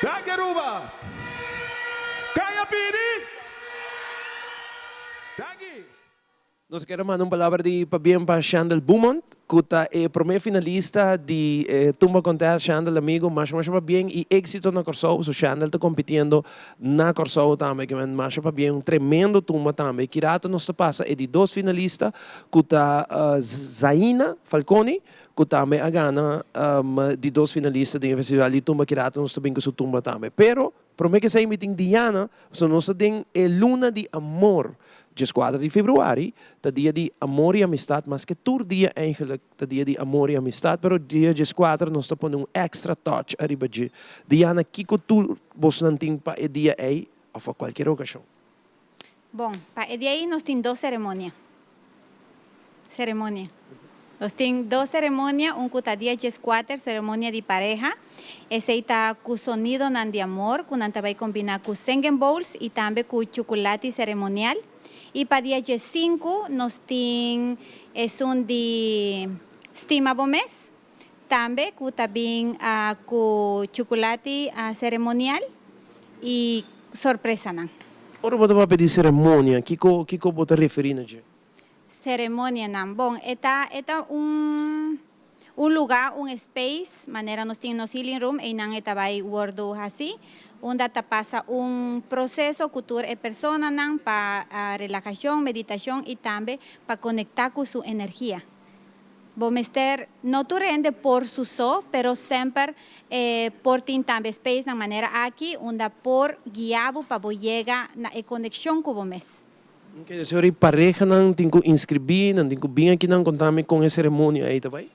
Danki Aruba. Kaya pidi. Danki. Nos kier a manda un palabra di pabien pa Shandel Beaumont, cu ta e prome finalista di e Tumba Contest. Shandel amigo, masha masha pabien y exito na Corsou. So Shandel ta compitiendo na Corsou tambe, ke men masha pabien, un tremendo tumba tambe. Ki rato nos ta pasa e di dos finalista, cu ta Zaina Falconi, cu tambe a gana di dos finalista den e festival di tumba. Ki rato nos ta bin cu su tumba tambe. Pero Prome ke esei mi tin Diana, pasobra nos ta den e luna di amor. Djeskuater di februari ta dia di amor i amistat, maske tur dia eigenlijk ta dia di amor i amistat, pero dia djeskuater nos ta pone un extra touch ariba dje. Diana, kiko tur bosnan tin pa e dia ei of pa kualkier okashon? Bon, pa e dia ei nos tin dos seremonia. Seremonia. Nos tin dos seremonia, un ku ta dia djeskuater, seremonia di pareha. Esei ta ku sonidonan di amor ku nan ta bai kombiná ku singing bowls i tambe ku chukulati seremonial. I pa dia djesinku nos tin esun di stima bo mes, tambe ku ta bin ku chukulati seremonial i sorpresanan. Ora bo ta papia di seremonia, kiko kiko bo ta referí na dje? Seremonianan. Bon, e ta e ta un un lugá, un space, manera nos tin nos healing room, einan e ta bai wòrdu hasí, unda ta pasa un proseso ku tur e personanan pa relahashon, meditashon i tambe pa konektá ku su energia. Bo mester no tur hende por su so, pero semper e por tin tambe spacenan manera aki unda por guia bo pa bo yega na e conexion cu bo mes. Oke, dus ora e parehanan tin cu inscribi, nan tin cu bin akinan, contami con e ceremonia ey ta bay?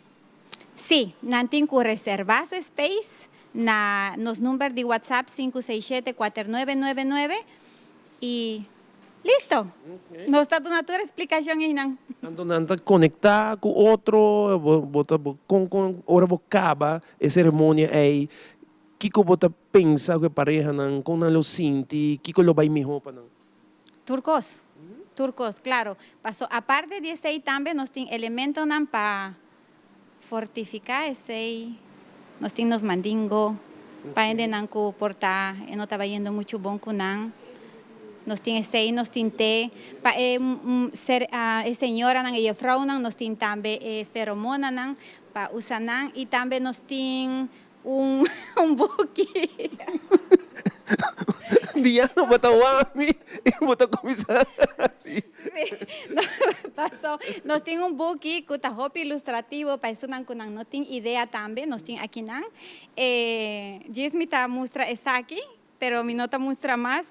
Sí, nan tin cu reserva su space na nos number di WhatsApp sinku seis shete kuater nuebe nuebe nuebe y Listo! Nos ta duna tur explicacion einan. Anto nan ta conecta cu otro, bo bo ta bo con con ora bo caba e ceremonia ei, kico bo ta pensa cu e parehanan, con nan lo sinti, kico lo bay miho pa nan? Tur cos, tur cos, claro. Paso aparte di esey tambe nos tin elementonan pa fortifica esey, nos tin nos mandingo pa hendenan cu por ta e no ta bayendo mucho bon cu nan, nos tin esey, nos tin te pa e ser e señoranan, e jefrounan, nos tin tambe e feromonanan pa usa nan y tambe nos tin Un un buki. Diana bo ta wami y bo ta cuminsa hari. Sí, no, paso nos tin un buki cu ta hopi ilustrativo pa esunnan cu nan no tin idea tambe, nos tin akinan. E djis mi ta mustra esaki. Pero mi no ta mustra mas.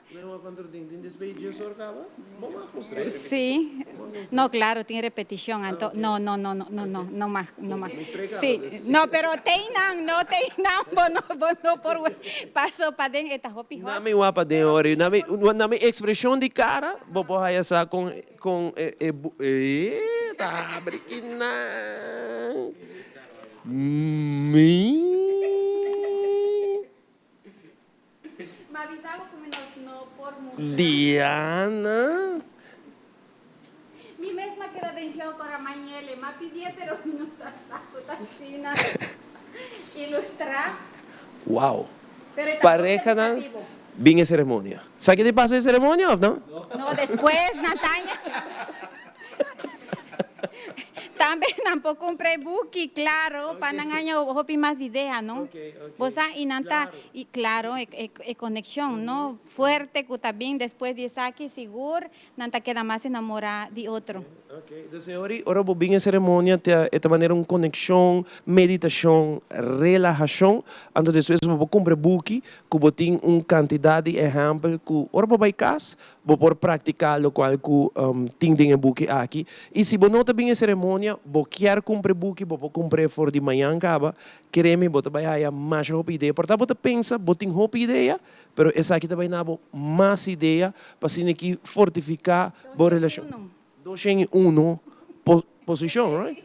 Sí. No, claro, tin repeticion. Anto, no, no, no, no, no, no, no mag, no mag. Sí. No, pero teinan, no teinan, bo no, bo no por paso paden, e ta hopi hot. Nami wak paden ori, nami, nami expresion di cara, bo por haya sa con, con e, e, e, ta habri kinan. Mi. Ma bisa bo ku mi no no por mustra. Diana. Mi mes ma keda den shock ora Mañele ma pidié pero mi no ta sa ku ta asina ilustrá. Wow. Pero e ta hopi Parehanan edukativo. bin e ceremonia. Sa ki ta pasa e ceremonia of no? No, despues Natania. Tambe nan por cumpra e buki, claro, pa nan haña hopi mas idea, no? Bo sa, y nan ta, y claro, e, e, e conexion, no? Fuerte cu ta bin despues di esaki, sigur nan ta keda mas enamora di otro. Entonces, ora, ora bo bin e ceremonia, ta, e ta manera un conexion, meditacion, relahacion, anto despues bo por cumpra e buki cu bo tin un cantidad di ehempel cu ora bo bay cas, Bo por praktiká lokual ku tin den e buki aki. I si bo no ta bin e seremonia, bo kier kumpra e buki, bo por kumpr'é for di mañan kaba. Kere mi, bo ta bai haya masha hopi idea. Por ta bo ta pensa bo tin hopi idea, pero esaki ta bai na bo mas idea pa asina ki fortifiká bo relashon. Doshen i uno posishon, right?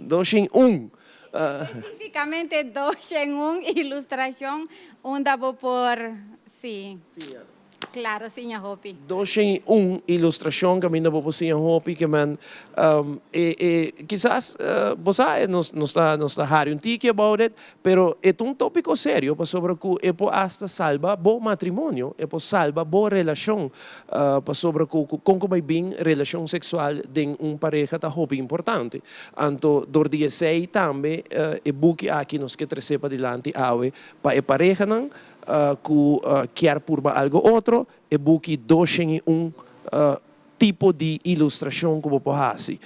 Doshen i un. Spesifikamente doshen un ilustrashon unda bo por, sí. Claro, siña hopi. 201 ilustrashon kaminda bo por siña hopi ke men e e kisas bo sa nos nos ta nos ta hari un tiki about it pero e ta un topiko serio pasobra ku e por asta salba bo matrimonio e por salba bo relashon pasobra ku kon ku bai bin relashon seksual den un pareha ta hopi importante anto dor di esei tambe e buki aki nos ke trese padilanti awe pa e parehanan Ku kier purba algo otro, e buki 201 tipo di ilustrashon ku bo por hasi.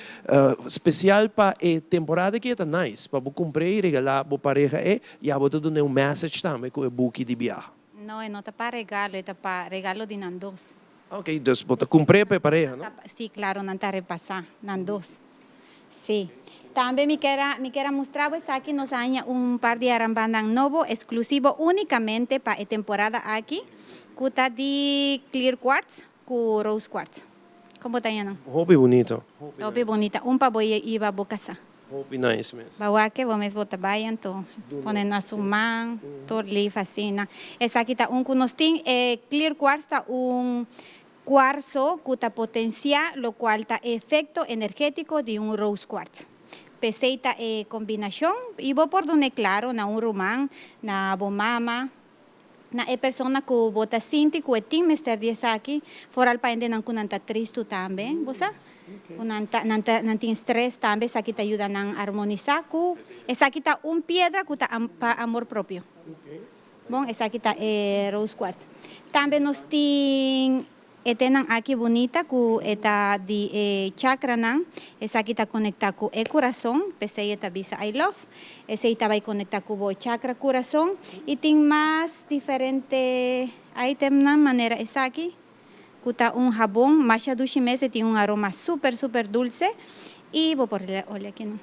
Spesial pa e temporada aki e ta nice pa bo kumpr'é i regalá bo pareha e, ya bo ta dun'é un message tambe ku e buki di biaha. No, e no ta pa regalo, e ta pa regalo di nan dos. Ok, dus bo ta kumpr'é pa e pareha, no? Sí, klaro, nan ta repasá, nan dos. Sí. Tambe mi ker a mi ker a mustra bo esaki, nos a haña un par di arambandan nobo, eksklusivo únikamente pa e temporada aki, ku ta di clear quartz ku rose quartz. Kon bo ta haña nan? Hopi bunito. Hopi bunita. Un pa bo iba bo kasá. Hopi nice mes. Ba wak bo mes bo ta bai anto pone na su man tur lif asina. Esaki ta un ku nos tin. E clear quartz ta un cuarzo ku ta potencia locual ta e efecto energetico di un rose quartz. P'esey ta e combinacion y bo por dun'e claro na un ruman, na bo mama, na e persona ku bo ta sinti ku e tin mester di esaki, foral pa hendenan ku nan ta tristu tambe, bo sa? Ku nan ta nan ta nan tin stress tambe, esaki ta yuda nan armonisá ku esaki ta un piedra ku ta pa amor propio. Bon, esaki ta e rose quartz. Tambe nos tin E tenan aki bunita ku e ta di e chakranan, esaki ta konektá ku e kurason, p'esei e ta bisa I love, esei ta bai konektá ku bo chakra kurason i tin mas diferente itemnan manera esaki ku ta un habon masha dushi mes e tin un aroma super super dulse i bo por ole aki nan.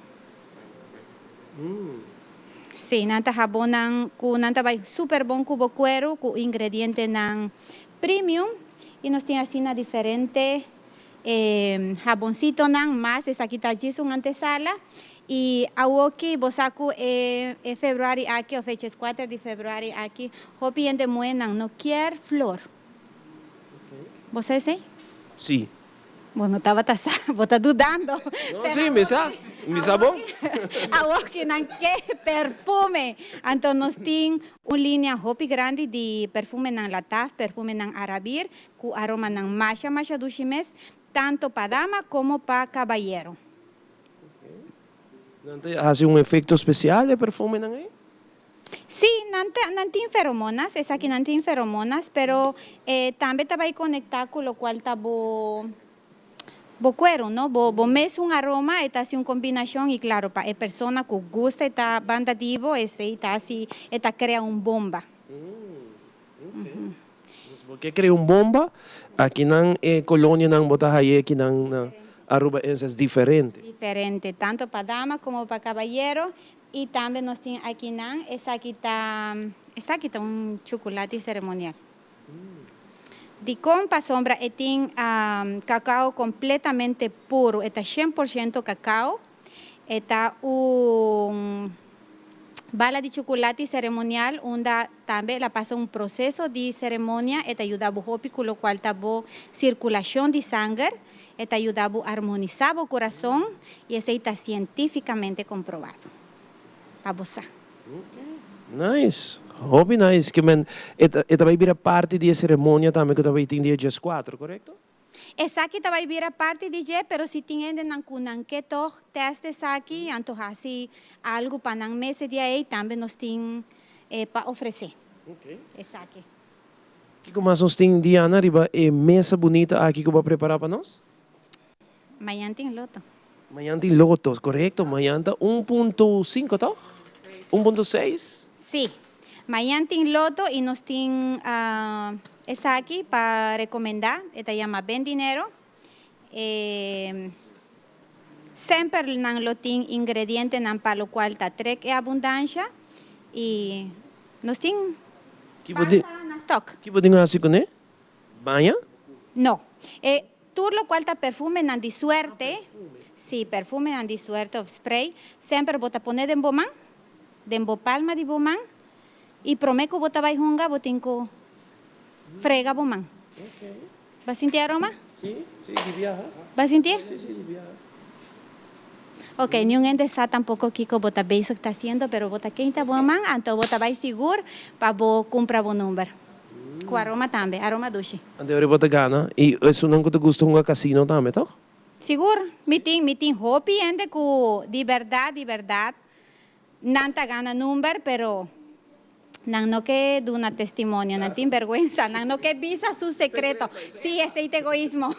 Sí, nan ta habonnan ku nan ta bai super bon ku bo kueru ku ingredientenan Premium y nos tin asina diferente haboncitonan mas esaki ta djis un antesala y awoki bo sa cu e februari aki of e djescuater di februari aki hopi hende muenan no kier flor bo sa esey? Si. Bo no tabata sa, bo ta dudando. No, si, mi sa. Mi sa bon. Awor ki nan ke perfume. Anto nos tin un linea hopi grandi di perfumenan Lataf, perfumenan Arabir, ku aromanan masha masha dushi mes, tanto pa dama komo pa kabayero. Nan ta hasi un efekto spesial e perfumenan ei? Sí, nan ta, nan tin feromonas, esakinan tin feromonas, pero e tambe ta bai conecta cu locual ta bo, bo cuero, no? Bo, bo mesun aroma, e ta haci un combinacion y claro, pa e persona cu gusta e ta banda di bo, esey ta haci, e ta crea un bomba. Dus bo ke crea un bomba, akinan e colonianan bo ta haye akinan na Aruba es diferente. Diferente, tanto pa dama como pa cabayero. Y tambe nos tin akinan, esaki ta, esaki ta un chuculati ceremonial. Dicon? Pasobra e tin cacao completamente puro, e ta 100% cacao, e ta un bala di chuculati ceremonial unda tambe el a pasa un proceso di ceremonia, e ta yuda bo hopi cu locual ta bo circulacion di sanger. E ta yuda bo armonisá bo kurason i esei ta sientífikamente komprobado. Pa bo sa. Nice. Hopi nice. Ke men e ta e ta bai bira parti di e seremonia tambe ku ta bai tin dia dieskuater, korekto? Esaki ta bai bira parti di dje, pero si tin hendenan ku nan ke tòg tèst esaki, anto hasi algu pa nan mes e dia ei, tambe nos tin pa ofresé esaki. Kiko mas nos tin, Diana, riba e mesa bunita aki ku bo a prepará pa nos? Mañan tin loto. Mañan tin loto, korekto. Mañan ta un punto sinku, tòg? Un punto seis? Sí. Mañan tin loto i nos tin esaki pa rekomendá. E ta yama Ben Dinero. E semper nan lo tin ingredientenan pa lokual ta trek e abundansha i Nos tin pasta na stock. Ki bo tin hasi kuné? Baña? No. E tur lokual ta perfumenan di suerte, si, perfumenan di suerte of spray, semper bo ta pone den bo man, den bo palma di bo man, i promé ku bo ta bai hunga bo tin ku frega bo man. Bo a sinti aroma? Si, si, di biaha. Bo a sinti? Si, si, di biaha. Ok, niun hende sa tampoco kico bo ta bezig ta haciendo, pero bo ta keinta bo man, anto bo ta bay sigur pa bo cumpra bo number. Cu aroma tambe, aroma dushi. Anto ora bo ta gana, y esunnan cu ta gusta hunga casino tambe, toch? Sigur, mi tin, mi tin hopi hende cu di berdad, di berdad Nan ta gana number pero nan no ke duna testimonio, nan tin berguensa, nan no ke bisa su secreto. Sí, esey ta egoismo.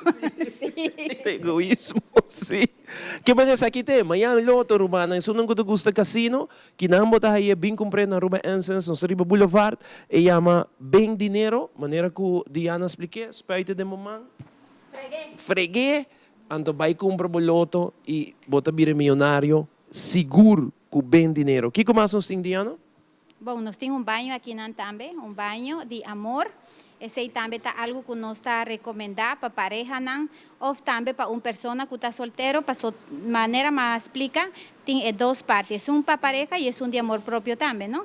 Sí. Egoismo, sí. Ke manera esaki te? Mañan loto, rumannan, esunnan ku ta gusta casino, kinan bo ta haye bin kumpr'é na Aruba Essence, nos ta riba Boulevard, e yama Ben Dinero, manera ku Diana a splik'é, spuit'e den bo man, freg'é, anto bai kumpra bo loto i bo ta bira miyonario. Sigur cu ben dinero. Kico mas nos tin, Diana? Bon, nos tin un baño akinan tambe, un baño di amor. Esey tambe ta algo cu nos ta recomenda pa parehanan of tambe pa un persona cu ta soltero, paso manera m'a splica, tin e dos parti, esun pa pareha y esun di amor propio tambe, no?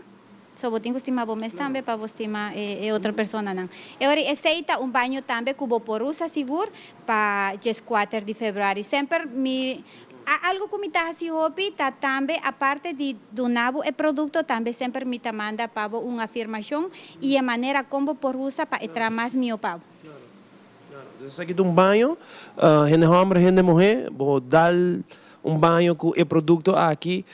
So bo tin cu stima bo mes tambe pa bo stima e otro personanan. E ora esey ta un baño tambe cu bo por usa sigur pa dieskuater di februari. Semper mi a algo cu mi ta haci hopi ta tambe aparte di duna bo e producto tambe semper mi ta manda pa bo un afirmacion y e manera con bo por usa pa e tra mas mio pa bo. Entonces esaki ta un baño, hende homber, hende muhe, bo dal un baño cu e producto aki,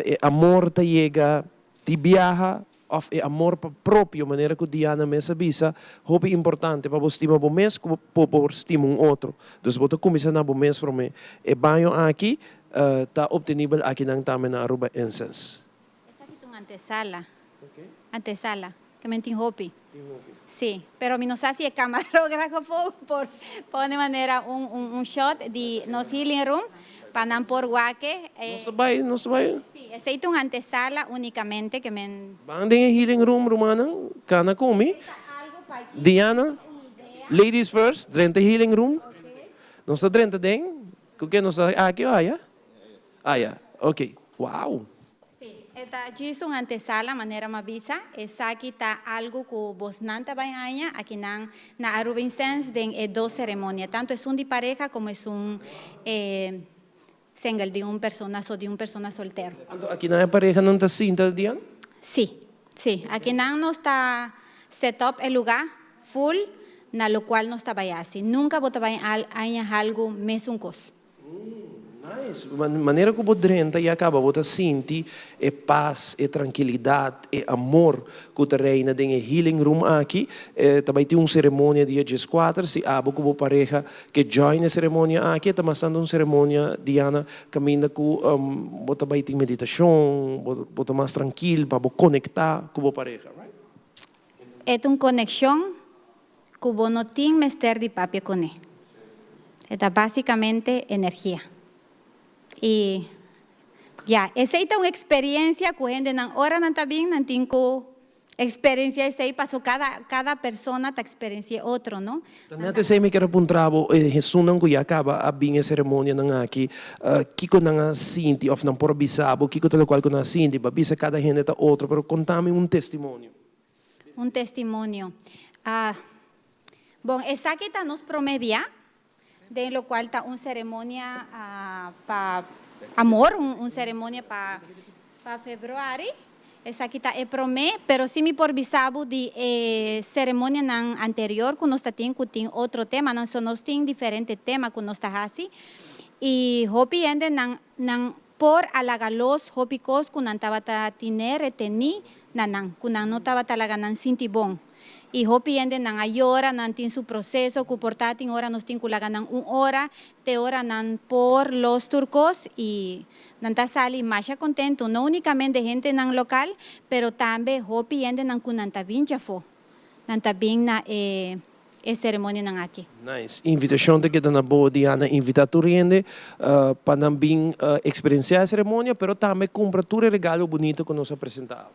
e amor ta yega Di biaha of e amor pa propio, manera cu Diana mes a bisa, hopi importante pa bo stima bo mes cu bo por stima un otro. Dus bo ta cuminsa na bo mes prome. E baño aki ta obtenibel akinan tambe na Aruba Incense. Esaki ta un antesala. Antesala. Ke men tin hopi. Sí, pero mi no sa si e camarógrafo por pone manera un un un shot di nos healing room pa nan por wak e. Nos ta bai, nos ta bai. Sí, esei ta un antesala únicamente ke men. Ban den e healing room rumannan, cana cu mi. Diana, ladies first, drenta e healing room. Nos ta drenta den, cu ke nos ta aki o aya? Aya, ok. Wow! Sí, e ta djis un antesala, manera m'a bisa. Esaki ta algu ku bosnan ta bai haña akinan na Aruba Incense den e dos seremonia, tantu esun di pareha komo esun single, di un persona so, di un persona soltero. Anto akinan e parehanan ta sinta, Diane? Sí, sí. Akinan nos ta set up e lugá full na lokual nos ta bai hasi. Nunka bo ta bai haña algu mesun kos. Nice. Manera cu bo drenta y a caba bo ta sinti e paz, e trankilidad, e amor cu ta reina den e healing room aki. Ta bay tin un ceremonia dia dieskuater. Si abo cu bo pareha ke join e ceremonia aki, e ta mas tanto un ceremonia, Diana, caminda cu bo ta bay tin meditacion, bo ta mas trankil pa bo conecta cu bo pareha, right? E ta un conexion Ku bo no tin mester di papia kuné. E ta básikamente energia. I ya, esei ta un eksperensia ku hendenan ora nan ta bin nan tin ku eksperensia esei paso kada kada persona ta eksperensi'é otro, no? Ta nèt esei mi kier a puntra bo, e hesunnan ku ya kaba a bin e seremonianan aki, kiko nan a sinti òf nan por a bisa bo kiko ta lokual ku nan a sinti? Bo a bisa kada hende ta otro, pero konta mi un testimonio. Un testimonio. Ah, bon, esaki ta nos prome bia, den locual ta un ceremonia pa amor, un ceremonia pa pa februari. Esaki ta e prome, pero si mi por bisa bo di e ceremonianan anterior cu nos ta tin, cu tin otro temanan, so nos tin diferente tema cu nos ta haci, y hopi hende nan nan Por a laga los hopi kos ku nan tabata tine retení na nan, ku nan no tabata laga nan sinti bon. I hopi hende nan a yora, nan tin su proseso ku por ta tin ora nos tin ku laga nan un ora te ora nan por los tur kos i nan ta sali masha kontentu, no unikamente hentenan lokal, pero tambe hopi hendenan ku nan ta bin djafó, nan ta bin na e e ceremonianan aki. Nice. Invitacion ta keda na bo, Diana. Invita tur hende pa nan bin experiencia e ceremonia, pero tambe cumpra tur e regalo bunito cu nos a presenta awe.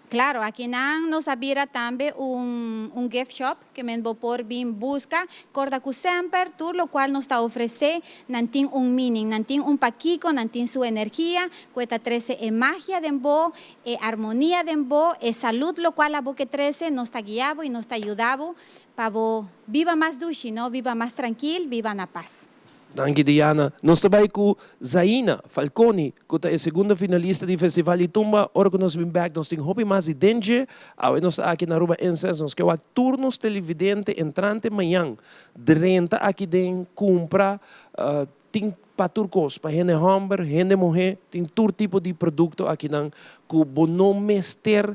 Claro, akinan nos a bira tambe un gift shop ke men bo por bin busca. Corda cu semper tur locual nos ta ofrece nan tin un meaning, nan tin un pakico, nan tin su energia cu ta trece e magia den bo, e armonia den bo, e salud locual abo ke trece, nos ta guia bo y nos ta yuda bo pa bo biba mas dushi, no? Biba mas trankil, biba na paz. Danki Diana. Nos ta bay cu Zaina Falconi, cu ta e segundo finalista di Festival di Tumba. Ora cu nos bin bek nos tin hopi mas di dentje. Awe nos ta aki na Aruba Incense. Nos ke wak tur nos televidente entrante mañan drenta aki den cumpra. Tin pa tur cos, pa hende homber, hende muhe, tin tur tipo di producto akinan cu bo no mester,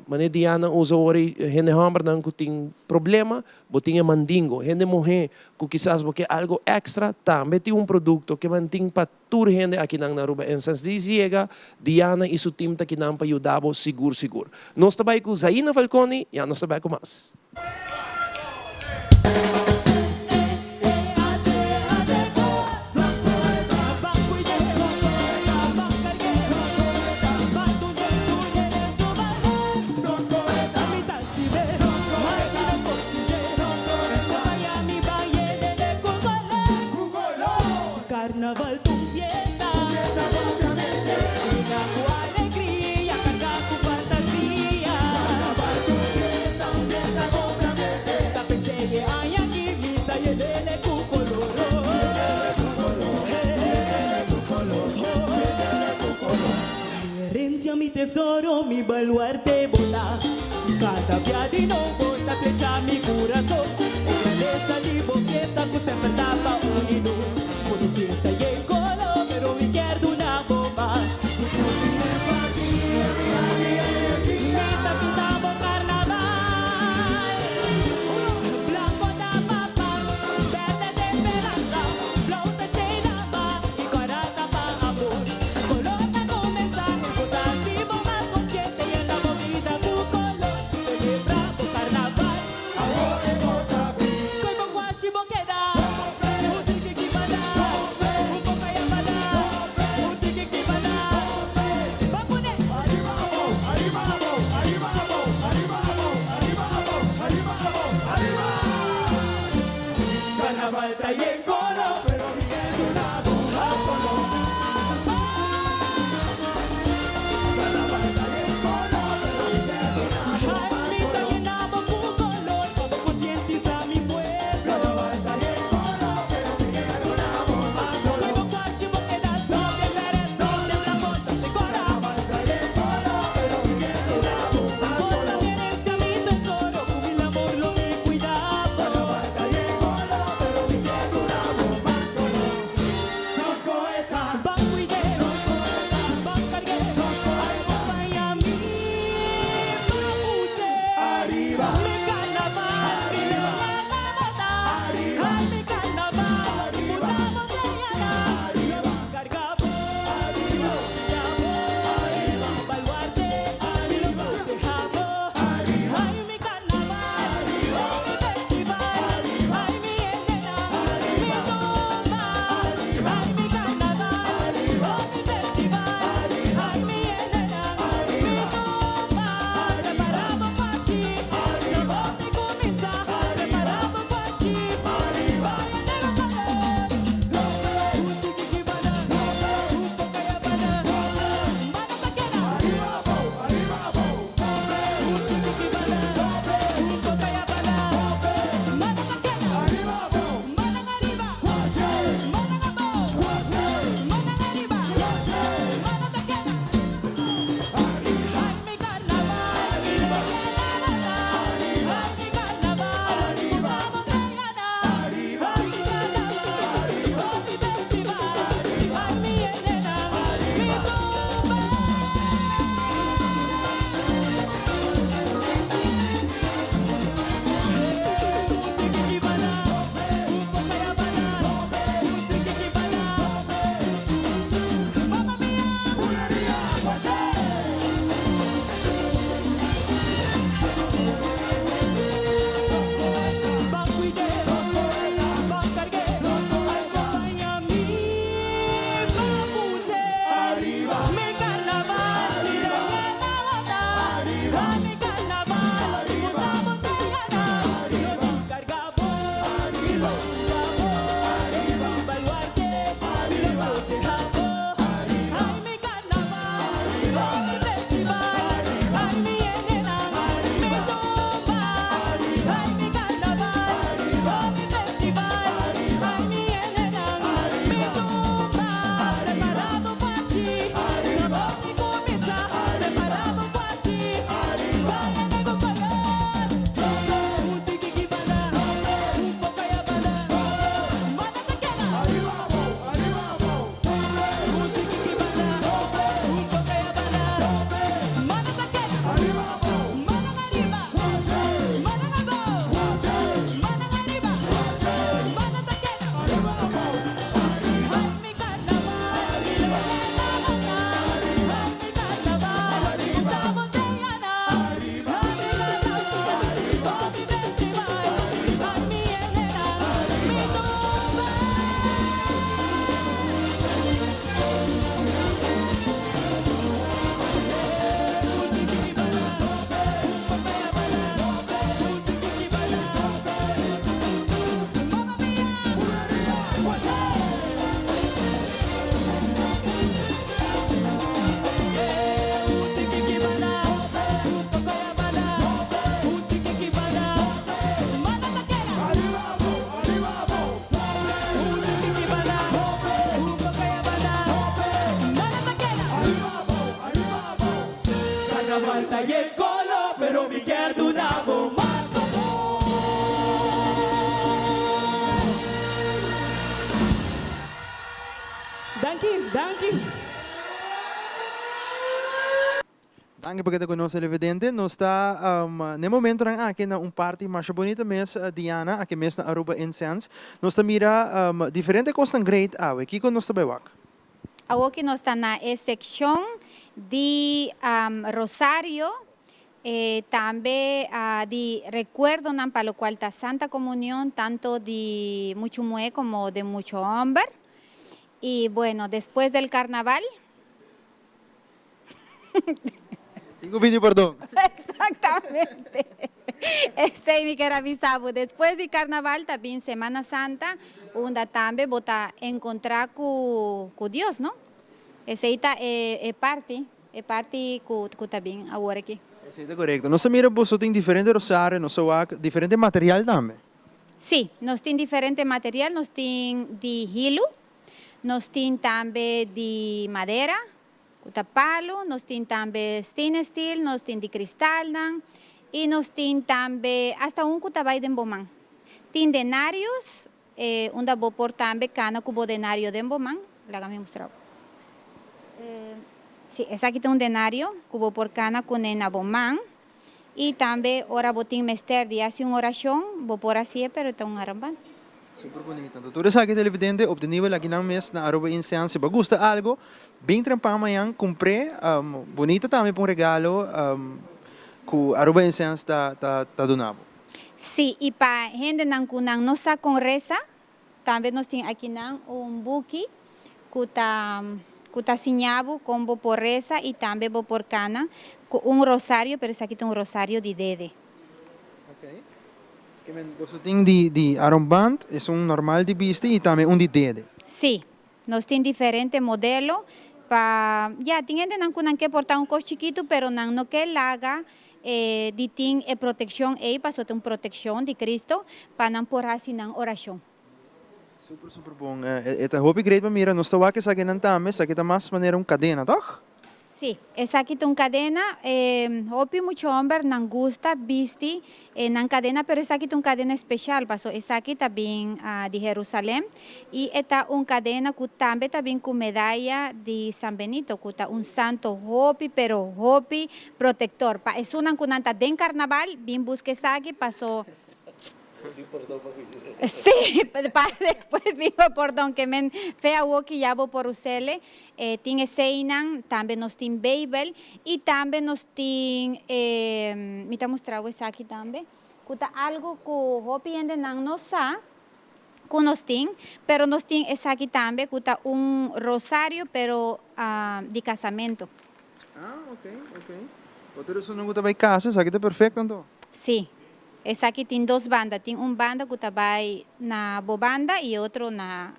manera Diana usa ora hende hombernan cu tin problema, Bo tin e mandingo. Hende muhé ku kisas bo ke algo èkstra, tambe tin un produkto ke mantin pa tur hende akinan na Aruba. Ensans di yega, Diana i su tim ta kinan pa yuda bo sigur sigur. Nos ta bai ku Zaina Falconi, ya nos ta bai ku mas. Mi tesoro, mi baluarte bo ta. Cada bia di nobo ta flecha mi curason. E grandeza di bo fiesta cu semper ta pa uni nos. Bo ta fiesta yen colo, pero mi kier duna bo mas. Mi ta pinta bo carnaval. Blanco ta pa paz, berde ta esperanza, blauw ta sheidama y cora ta pa amor. Color ta un mensahe cu ta haci bo mas consciente y yena bo bida cu color. Celebra bo carnaval. Coy bo guashi bo keda. Un tiki ki banda. Un poco ya banda. Un tiki ki banda. Ban pone. Carnaval ta yen color, pero mi ke duna bo mas color. Carnaval ta yen color, pero mi ke duna bo mas color. Mi ta yena bo cu color, pa bo concientisa mi pueblo. Carnaval ta yen color, pero mi ke duna bo mas color. Coy bo cuashi bo keda, no te bere, no te bla bo, te cora. Carnaval ta yen color, pero mi ke duna bo mas color. Bo ta mi herencia, mi tesoro, cu mil amor lo mi cuida bo. Carnaval ta yen color, pero mi ke duna bo mas color. ta yen color, pero mi kier duna bo mas amor. Danki, danki. Danki pa keda ku nos televidente. Nos ta n'e momentonan aki na un parti masha bunita mes Diana, aki mes na Aruba Incense. Nos ta mira diferente kosnan great awe. Kiko nos ta bai wak? Awoki nos ta na e sekshon di Rosario, tambe di rekuerdonan pa lokual ta Santa Komunion tanto di muchu muhé komo di muchu hòmber. I bueno, despues del karnaval. Tin ku pidi pordon. Exactamente. Esei mi ker a bisa bo. Despues di Carnaval ta bin Semana Santa, unda tambe bo ta encontra cu cu Dios, no? Esei ta e e parti, e parti cu cu ta bin awor aki. Esei ta corecto. Nos ta mira boso tin diferente rosario, nos ta wak diferente material tambe. Sí, nos tin diferente material, nos tin di hilu, Nos tin tambe di madera, ku ta palu, nos tin tambe stainless steel, nos tin di kristalnan i nos tin tambe asta un ku ta bai den bo man. Tin denarios, unda bo por tambe kana ku bo denario den bo man. Laga mi mustra bo. Si, esaki ta un denario ku bo por kana kuné na bo man i tambe ora bo tin mester di hasi un orashon, bo por hasié, pero ta un aramban. Super bunita. Anto tur esaki televidente obtenibel aki nan mes na Aruba Incense. Si bo a gusta algo, bin trempa mañan cumpr'é. Bunita tambe pa un regalo cu Aruba Incense ta ta duna bo. Sí, y pa hendenan cu nan no sa con reza, tambe nos tin aki nan un buki cu ta cu ta siña bo con bo por reza y tambe bo por cana cu un rosario, pero esaki ta un rosario di dede. Ke men boso tin di di armband, esun normal di bisti y tambe un di dede. Sí, nos tin diferente modelo pa, ya, tin hendenan cu nan ke porta un cos chikitu pero nan no ke laga e di tin e proteccion ey pasobra ta un proteccion di Cristo pa nan por haci nan oracion. Super super bon, e ta hopi great pa mira, nos ta wak esakinan tambe, esaki ta mas manera un cadena toch? Sí, esaki ta un cadena, hopi mucho homber nan gusta bisti nan cadena, pero esaki ta un cadena especial, paso esaki ta bin di Jerusalem y e ta un cadena cu tambe ta bin cu medaya di San Benito, cu ta un santo hopi pero hopi protector. Pa esunnan cu nan ta den carnaval, bin busca esaki, paso. Sí, pa despues bin pa pordon ke men fe awoki ya bo por usele. E tin eseinan, tambe nos tin Beibel i tambe nos tin e, mi ta mustra bo esaki tambe, ku ta algu ku hopi hendenan no sa ku nos tin, pero nos tin esaki tambe ku ta un rosario pero di kasamentu. Ah, ok, ok. Otro esunnan ku ta bai kasa, esaki ta perfekto anto. Sí. Esaki tin dos banda, tin un banda ku ta bai na bo banda i e otro na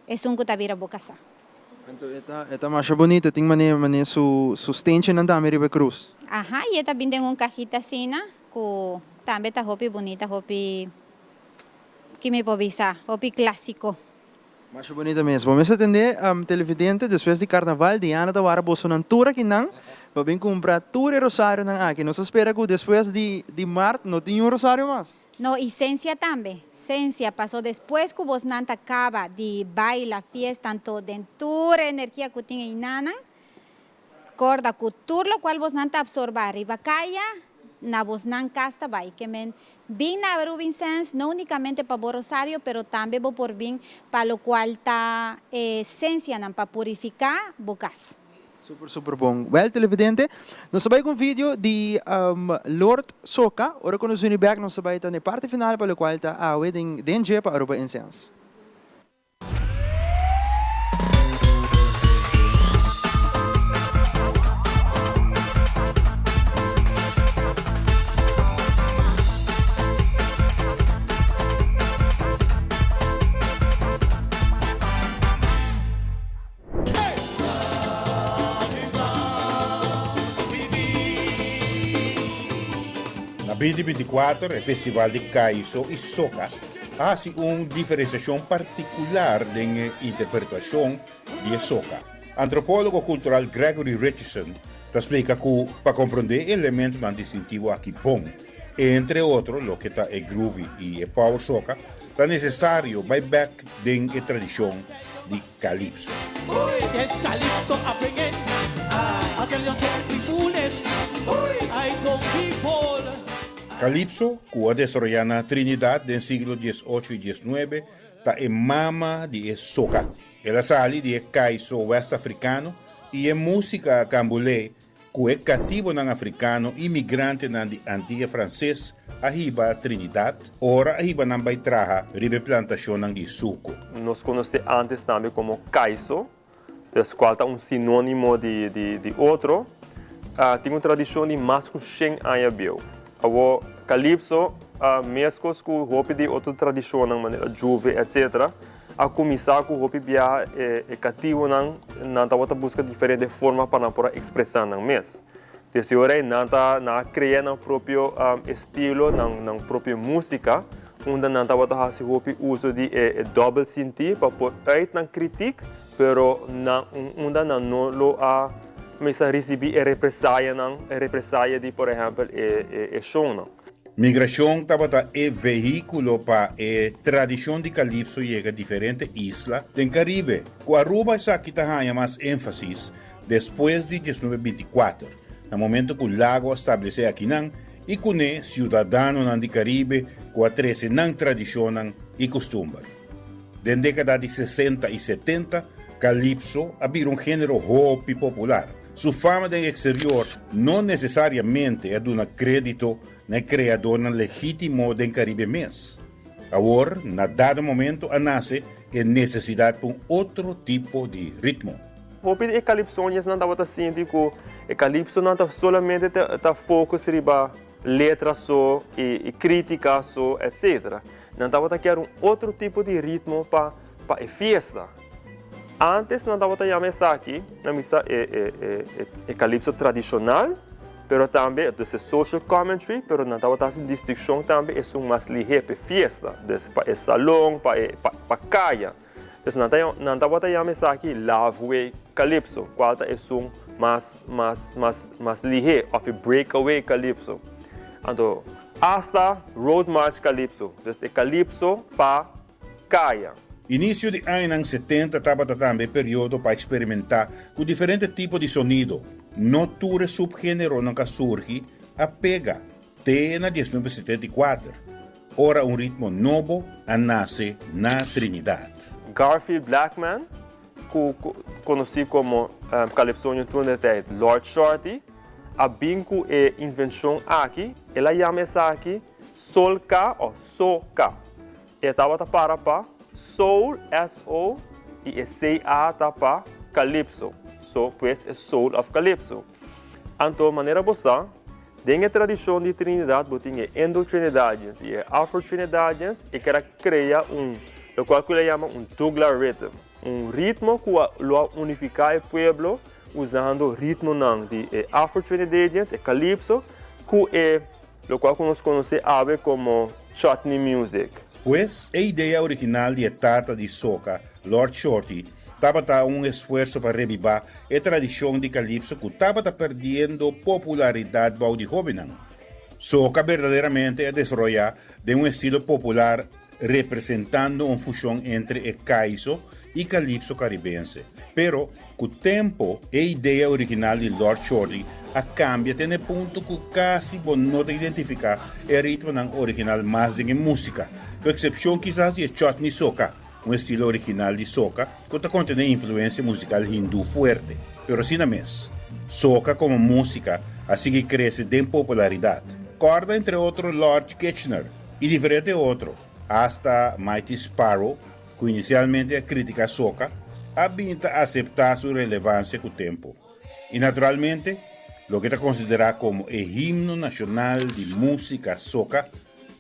esun ku ta bira bo kasá. Anto e ta e ta masha bunita, tin mane mane su su stenchinan tambe riba e krus. Aha, i e ta bin den un kajita asina ku tambe ta hopi bunita, hopi, ki mi por bisa, hopi klasiko. Masha bunita mes. Bo mes a tende, televidente, despues di Carnaval, Diana ta wara bosonan tur akinan pa bin cumpra tur e rosarionan aki. Nos ta spera cu despues di di maart no tin un rosario mas. No, y cencia tambe. Cencia, paso despues cu bosnan ta caba di baila, fiesta, anto den tur e energia cu tin einanan, Corda cu tur locual bosnan ta absorba riba caya, na bosnan cas ta bay. Ke men bin na Aruba Incense no unicamente pa bo rosario, pero tambe bo por bin pa locual ta e cencianan pa purifica bo cas. Super super bon. Wel televidente, nos ta bay cu un video di Lord Soca. Ora cu nos bini bek nos ta bay ta na e parti final pa locual ta awe den den dje pa Aruba Incense. Na 2024 e festival di Kaiso i Soka a hasi un diferensiashon partikular den e interpretashon di e soka. Antropólogo kultural Gregory Richardson Ta splika ku pa komprondé e elementonan distintivo aki bon, entre otro loke ta e groovy i e power soca, ta nesesario bai bèk den e tradishon di calypso. Calypso, ku a desaroyá na Trinidad den siglo diesocho i diesnuebe, ta e mama di e soca. El a sali di e kaiso west-afrikano i e músika kambulé ku e katibonan afrikano i migrantenan di Antia Franses a hiba Trinidad ora a hiba nan bai traha riba e plantashonnan di suku. Nos konosé antes tambe komo kaiso, dus kual ta un sinónimo di di otro. Tin un tradishon di mas ku shen aña bieu. Awor kalipso, meskos ku hopi di otro tradishonnan manera djuve etsetera, A kuminsá ku hopi biaha e katibonan nan tabata buska diferente forma pa nan por a ekspresá nan mes. Desde ora ei nan ta nan a krea nan propio estilo, nan nan propio músika, unda nan tabata hasi hopi uso di e dòbel sintí pa por uit nan kritik, pero nan unda nan no lo a mester risibí e represayanan, e represaya di por ehèmpel e e shownan. Migrashon tabata e vehíkulo pa e tradishon di kalipso yega diferente isla den Karibe. Ku Aruba esaki ta haña mas énfasis despues di diesnuebe bintikuater, na momento ku Lago a stablesé akinan i kuné siudadanonan di Karibe ku a trese nan tradishonnan i kustumber. Den dékada di sesenta i setenta, kalipso a bira un género hopi popular. Su fama den exterior no necesariamente a duna credito na e creadornan legitimo den Caribe mes. Awor, na dado momento a nace e necesidad pa un otro tipo di ritmo. Hopi di e calypsoniansnan tabata sinti cu e calypsonan ta solamente ta focus riba letra so y critica so etc. Nan tabata kier un otro tipo di ritmo pa e fiesta. Antes nan tabata yama esaki, nan bisa e e e e e calypso tradicional, pero tambe, dus e social commentary, pero nan tabata hasi distinccion tambe esun mas lihé p'e fiesta, dus pa e salon, pa e pa pa kaya. Dus nan ta nan tabata yama esaki laveway calypso, cual ta esun mas mas mas mas lihé of e breakaway calypso. Anto hasta road march calypso, dus e calypso pa kaya. Inisio di añanan setenta tabata tambe e periodo pa eksperimentá ku diferente tipo di sonido. No tur e supgéneronan ku a surgi a pega te na diesnuebe setenta i kuater, ora un ritmo nobo a nase na Trinidad. Garfield Blackman, ku konosí komo Calypsonian tur den tijd Lord Shorty, a bin ku e invenshon aki. El a yama esaki Solka òf Soka. E tabata para pa Soul, S-O, i e C-A ta pa Calypso. So, pues e Soul of Calypso. Anto, manera bo sa, den e tradishon di Trinidad bo tin e Indo-Trinidadians i e Afro-Trinidadians i ker a krea un, lokual ku el a yama un Douglas Rhythm, un ritmo ku a lo a unifiká e pueblo usando ritmonan di e Afro-Trinidadians, e Calypso, ku e Lokual ku nos konosé awe komo chutney music. Pues, e idea original di e tata di soca, Lord Shorty, tabata un esfuerso pa rebibá e tradishon di kalipso ku tabata perdiendo popularidat bou di hóbennan. Soca berdaderamente a desaroyá den un estilo popular representando un fushon entre e kaiso i kalipso karibense. Pero, ku tempu, e idea original di Lord Shorty a kambia te na e punto ku kasi bo no ta identifiká e ritmonan original mas den e músika, ku eksepshon kisas di e chutney soca, un estilo original di soca ku ta kontené influensia musikal hindú fuerte. Pero asina mes, soca komo músika a sigui krese den popularidat. Kòrda entre otro Lord Kitchener i diferente otro, asta Mighty Sparrow, ku inisialmente a kritiká soca, a bin ta aseptá su relevansia ku tempu. I naturalmente, loke ta konsiderá komo e himno nashonal di músika soca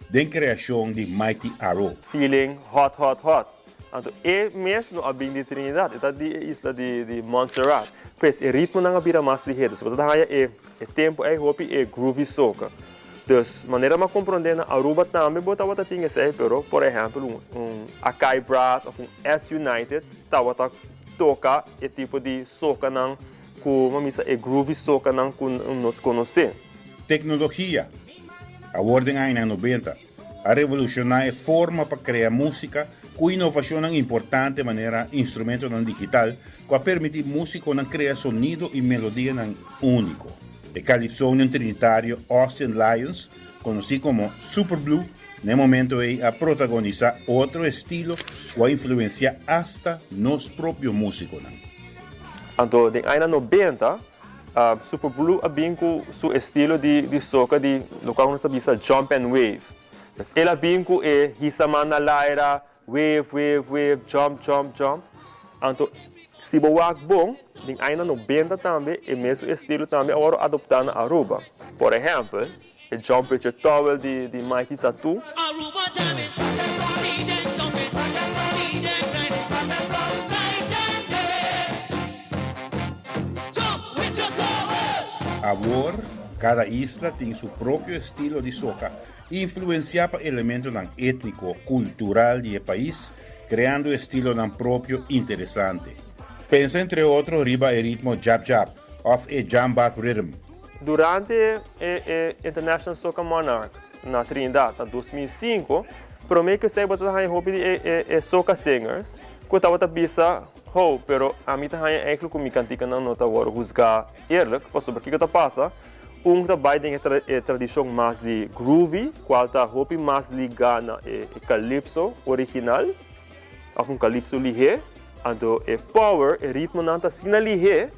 den kreashon di Mighty Arrow. Feeling hot hot hot. Anto e mes no a bin di Trinidad, e ta di e isla di di Montserrat. Pues e ritmonan a bira mas liher. Dus bo ta haña e e tempu ei hopi e groovy soca. Dus manera mi a komprondé na Aruba tambe bo tabata tin esei, pero por ehèmpel un un Akai Brass òf un S United tabata toka e tipo di socanan. ku bo misa e groovy sokanan ku nos konosé. Teknologia, awor den añanan nobenta, a revolushoná e forma pa krea músika ku inovashonnan importante manera instrumentonan digital ku a permití músikonan krea sonido i melodianan úniko. E kalipsonian trinitario Austin Lyons, konosí komo Superblue, na e momento ei a protagonisá otro estilo ku a influensiá asta nos propio músikonan. Anto den añanan nobenta, Superblue a bin ku su estilo di di soka di lokual nos ta bisa jump and wave. Pues el a bin ku e hisa man na laira, wave, wave, wave, jump, jump, jump. Anto si bo wak bon, den añanan nobenta tambe e mesun estilo tambe a wòrdu adoptá na Aruba. Por ehèmpel, e jump with your towel di di Mighty Tattoo. Awor, kada isla tin su propio estilo di soka, influensiá pa elementonan étniko, kultural di e pais, kreando estilonan propio interesante. Pensa entre otro riba e ritmo jab jab òf e jambak rhythm. Durante e e International Soca Monarch na Trinidad na 2005, prome ku esei bo ta haña hopi di e e e soca singers ku tabata bisa, Ho, pero ami ta haña eigenlijk ku mi kantikanan no ta wòrdu husgá eerlijk, pasobra kiko ta pasa? Un ta bai den e tra e tradishon mas di groovy, kual ta hopi mas ligá na e e calypso original, òf un calypso lihé, anto e power, e ritmonan ta asina lihé,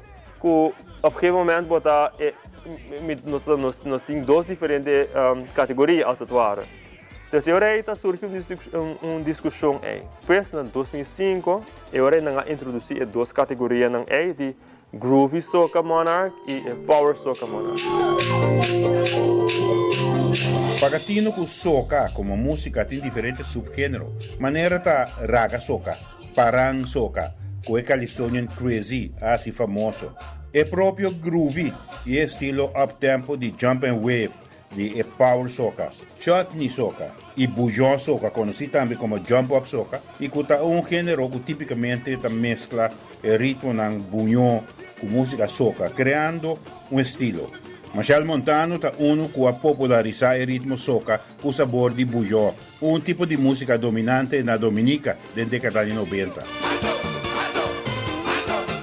Ku op gegeven moment bo ta e nos nos nos tin dos diferente kategoria als het ware. Dus e ora ei ta surgi un un diskushon ei. Pues na 2005 e ora ei nan a introdusí e dos kategorianan ei di Groovy Soca Monarch i e Power Soca Monarch. Pagatino ku soca komo músika tin diferente supgénero, manera ta raga soca, Parang soca, cu e Calypsonian Crazy a haci famoso. E propio groovy y e estilo up-tempo di jump and wave di e power soca, chutney soca y bouillon soca, conoci tambe como jump-up soca, y cu ta un genero cu tipicamente ta mezcla e ritmonan buño cu musica soca, creando un estilo. Machel Montano ta uno cu a popularisa e ritmo soca cu sabor di bouillon. Un tipo di músika dominante na Dominica den dékada di nobenta.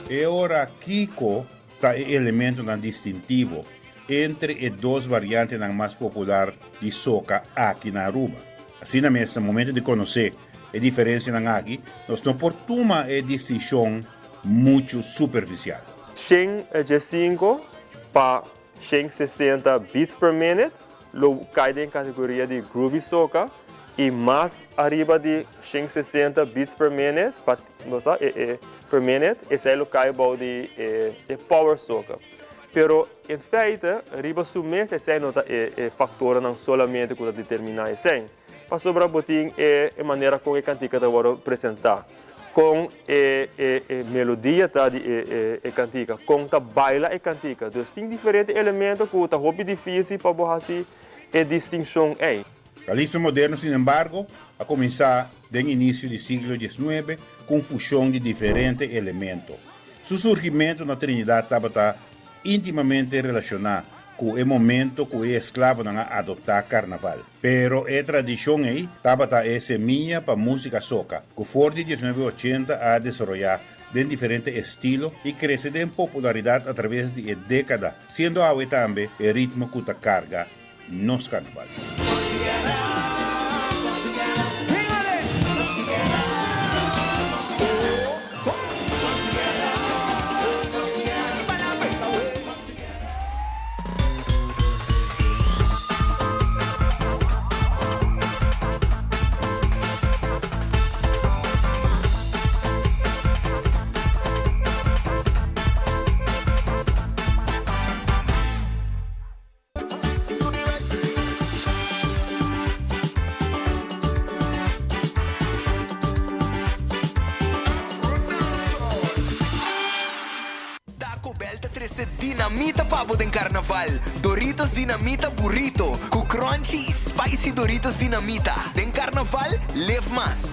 E ora kiko ta e elementonan distintivo entre e dos variantenan mas popular di soca aki na Aruba? Asina mes, na momento di konosé e diferensianan aki, nos no por tuma e distinshon muchu superfisial. Shen djesinku pa 160 beats per minute lo kai den kategoria di groovy soca i mas ariba di 160 beats per minute pa bo sa e e per minute esei lo kai bou di e e power soca. Pero in feite riba su mes esei no ta e e faktornan solamente ku ta determiná esei. Pasobra bo tin e e manera kon e kantika ta wòrdu presentá. Kon e e e melodia ta di e e e kantika, kon ta baila e kantika. Dus tin diferente elemento ku ta hopi difísil pa bo hasi e distinshon ei. Kalipso moderno, sinembargo, a kuminsá den inisio di siglo diesnuebe ku un fushon di diferente elemento. Su surgimentu na Trinidad tabata íntimamente relashoná ku e momento ku e esklavonan a adoptá karnaval. Pero e tradishon ei tabata e semilla pa músika soka, ku for di diesnuebe ochenta a desaroyá den diferente estilo i krese den popularidat atraves di e dékada, siendo awe tambe e ritmo ku ta karga nos karnaval. Taco Bell ta trece dinamita pa bo den Carnaval. Doritos Dinamita Burrito cu crunchy y spicy Doritos Dinamita. Den Carnaval, live mas!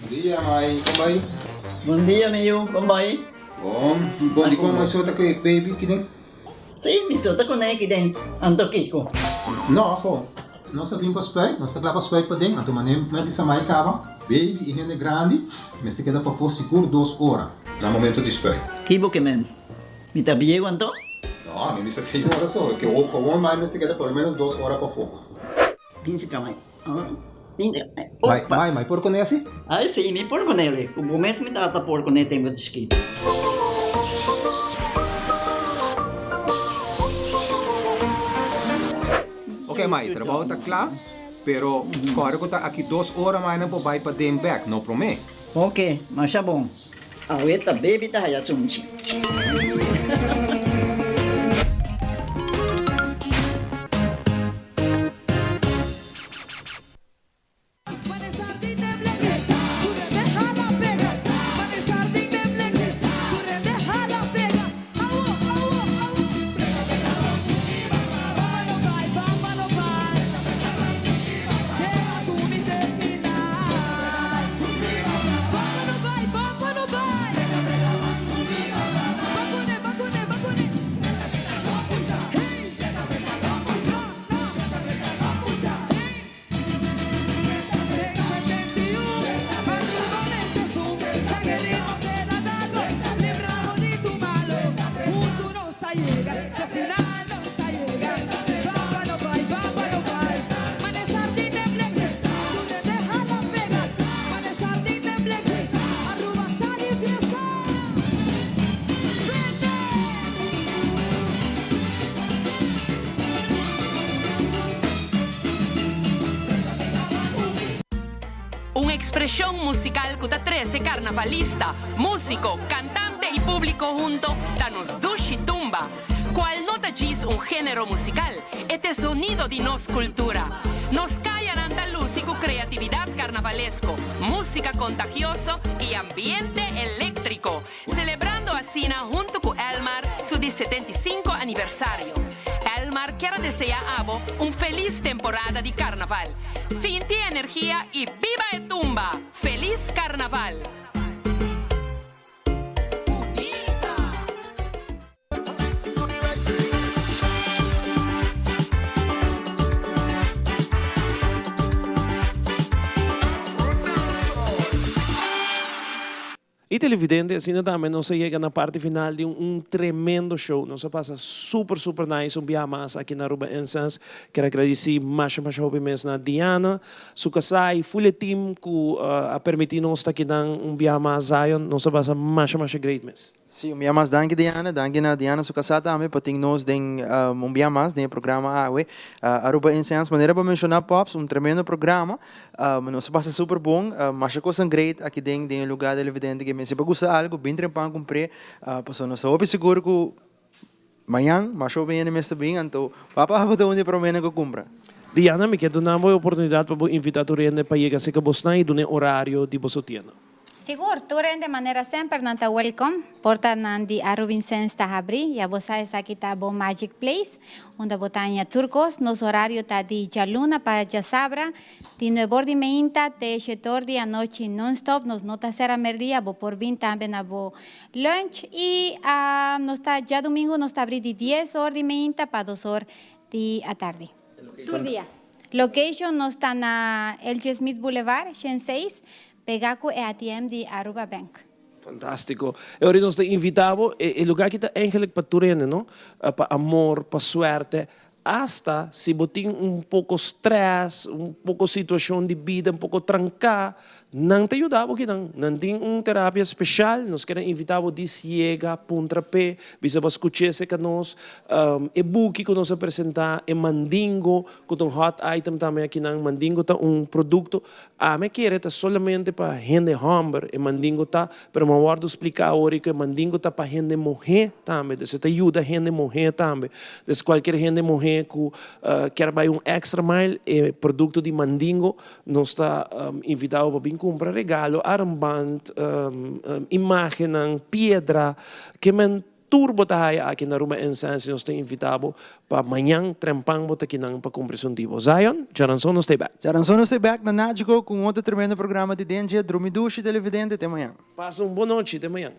Bon dia, mai, kon bai? Bon dia, mi yu, kon bai? Bon, bon di kon mai so ta ku e baby kiden? Si, mi so ta kuné kiden, anto kiko? No, ho, nos a bin pa spuit, nos ta kla pa spuit paden, anto manera mi a bisa mai kaba, baby i hende grandi mester keda pafó sigur dos ora na momento di spuit. Ki bo ke men? Mi ta bieu anto? No, mi bisa señora so, ke gewoon mai mester keda por lo menos dos ora pafó. Bin si ka mai. Mai, mai, mai por kuné asi? Ai si, mi por kuné li. Ku bo mes mi tata por kuné tempu di chikito. Ok mai, trabou ta kla, pero kòrda ku ta aki dos ora mai nan por bai paden bèk, no promé. Ok, masha bon. Awe ta baby ta haya sunchi. Un expresion musical cu ta trece carnavalista, musico, cantante y publico hunto ta nos Dushi Tumba, cual no ta djis un genero musical, e t'e zonido di nos cultura. Nos cayanan ta luci cu creatividad carnavalesco, musica contagioso y ambiente electrico, celebrando asina hunto cu Elmar su di 75 aniversario. Elmar kier a desea abo un feliz temporada di carnaval. Sinti e energia y biba e tumba! Feliz Carnaval! Y televidente, asina tambe nos a yega na parti final di un tremendo show. Nos a pasa super super nice un biaha mas aki na Aruba Incense. Kier a gradeci masha masha hopi mes na Diana, su casá y full e team cu a permiti nos ta akinan un biaha mas Zion. Nos a pasa masha masha great mes. Sí, un bia mas danki Diana, danki na Diana su casá tambe pa tin nos den un bia mas den e programa awe. Aruba Incense, manera bo a menciona Pops, un tremendo programa. Nos a pasa super bon, masha cosnan great aki den den e lugar del evidente ke men. Si bo gusta algo, bin trempan cumpr'é, pasobra nos ta hopi sigur cu mañan masha hopi hende mester bin, anto papa abo ta un di e promenan cu cumpra. Diana, mi ke duna bo e oportunidad pa bo invita tur hende pa yega cerca bosnan y duna e horario di boso tienda. Sigur, tur hende manera semper nan ta welcome. Portanan di Arubinsens ta habrí, ya bo sa esaki ta bo magic place, unda bo ta haña tur kos. Nos horario ta di djaluna pa djasabra, di nuebor di meinta te shetor di anochi non stop. Nos no ta sera merdia, bo por bin tambe na bo lunch. I nos ta djadumingu nos ta habrí di dies or di meinta pa dos or di atardi. Tur dia. Location nos ta na LG Smith Boulevard, shen seis, Pega cu e ATM di Aruba Bank. Fantastico. E ora nos ta invita bo, e lugar aki ta eigenlijk pa tur hende, no? Pa amor, pa suerte, hasta si bo tin un poco stress, un poco situacion di bida un poco tranca, nan ta yuda bo kinan. Nan tin un terapia special, nos kier a invita bo di ciega, puntra p'e, bisa bo a scuch'e cerca nos. E buki cu nos a presenta, e mandingo, cu ta un hot item tambe akinan, mandingo ta un producto Ami a kere ta solamente pa hende hòmber e mandingo ta, pero mi a wòrdu spliká awor ku e mandingo ta pa hende muhé tambe, dus e ta yuda hende muhé tambe. Dus kualkier hende muhé ku kier bai un extra mile, e produkto di mandingo nos ta invitá bo pa bin kumpra regalo, armband, imágennan, piedra, ke men. Tur bo ta haya aki na Aruba Incense y nos ta invita bo pa mañan trempan bo ta kinan pa cumpra esun di bo. Zion, djaranson nos ta e bek. Djaranson nos ta e bek na Nagico cu un otro tremendo programa di Dendje, Drumi Dushi Televidente, te mañan. Pasa un bon nochi, te mañan.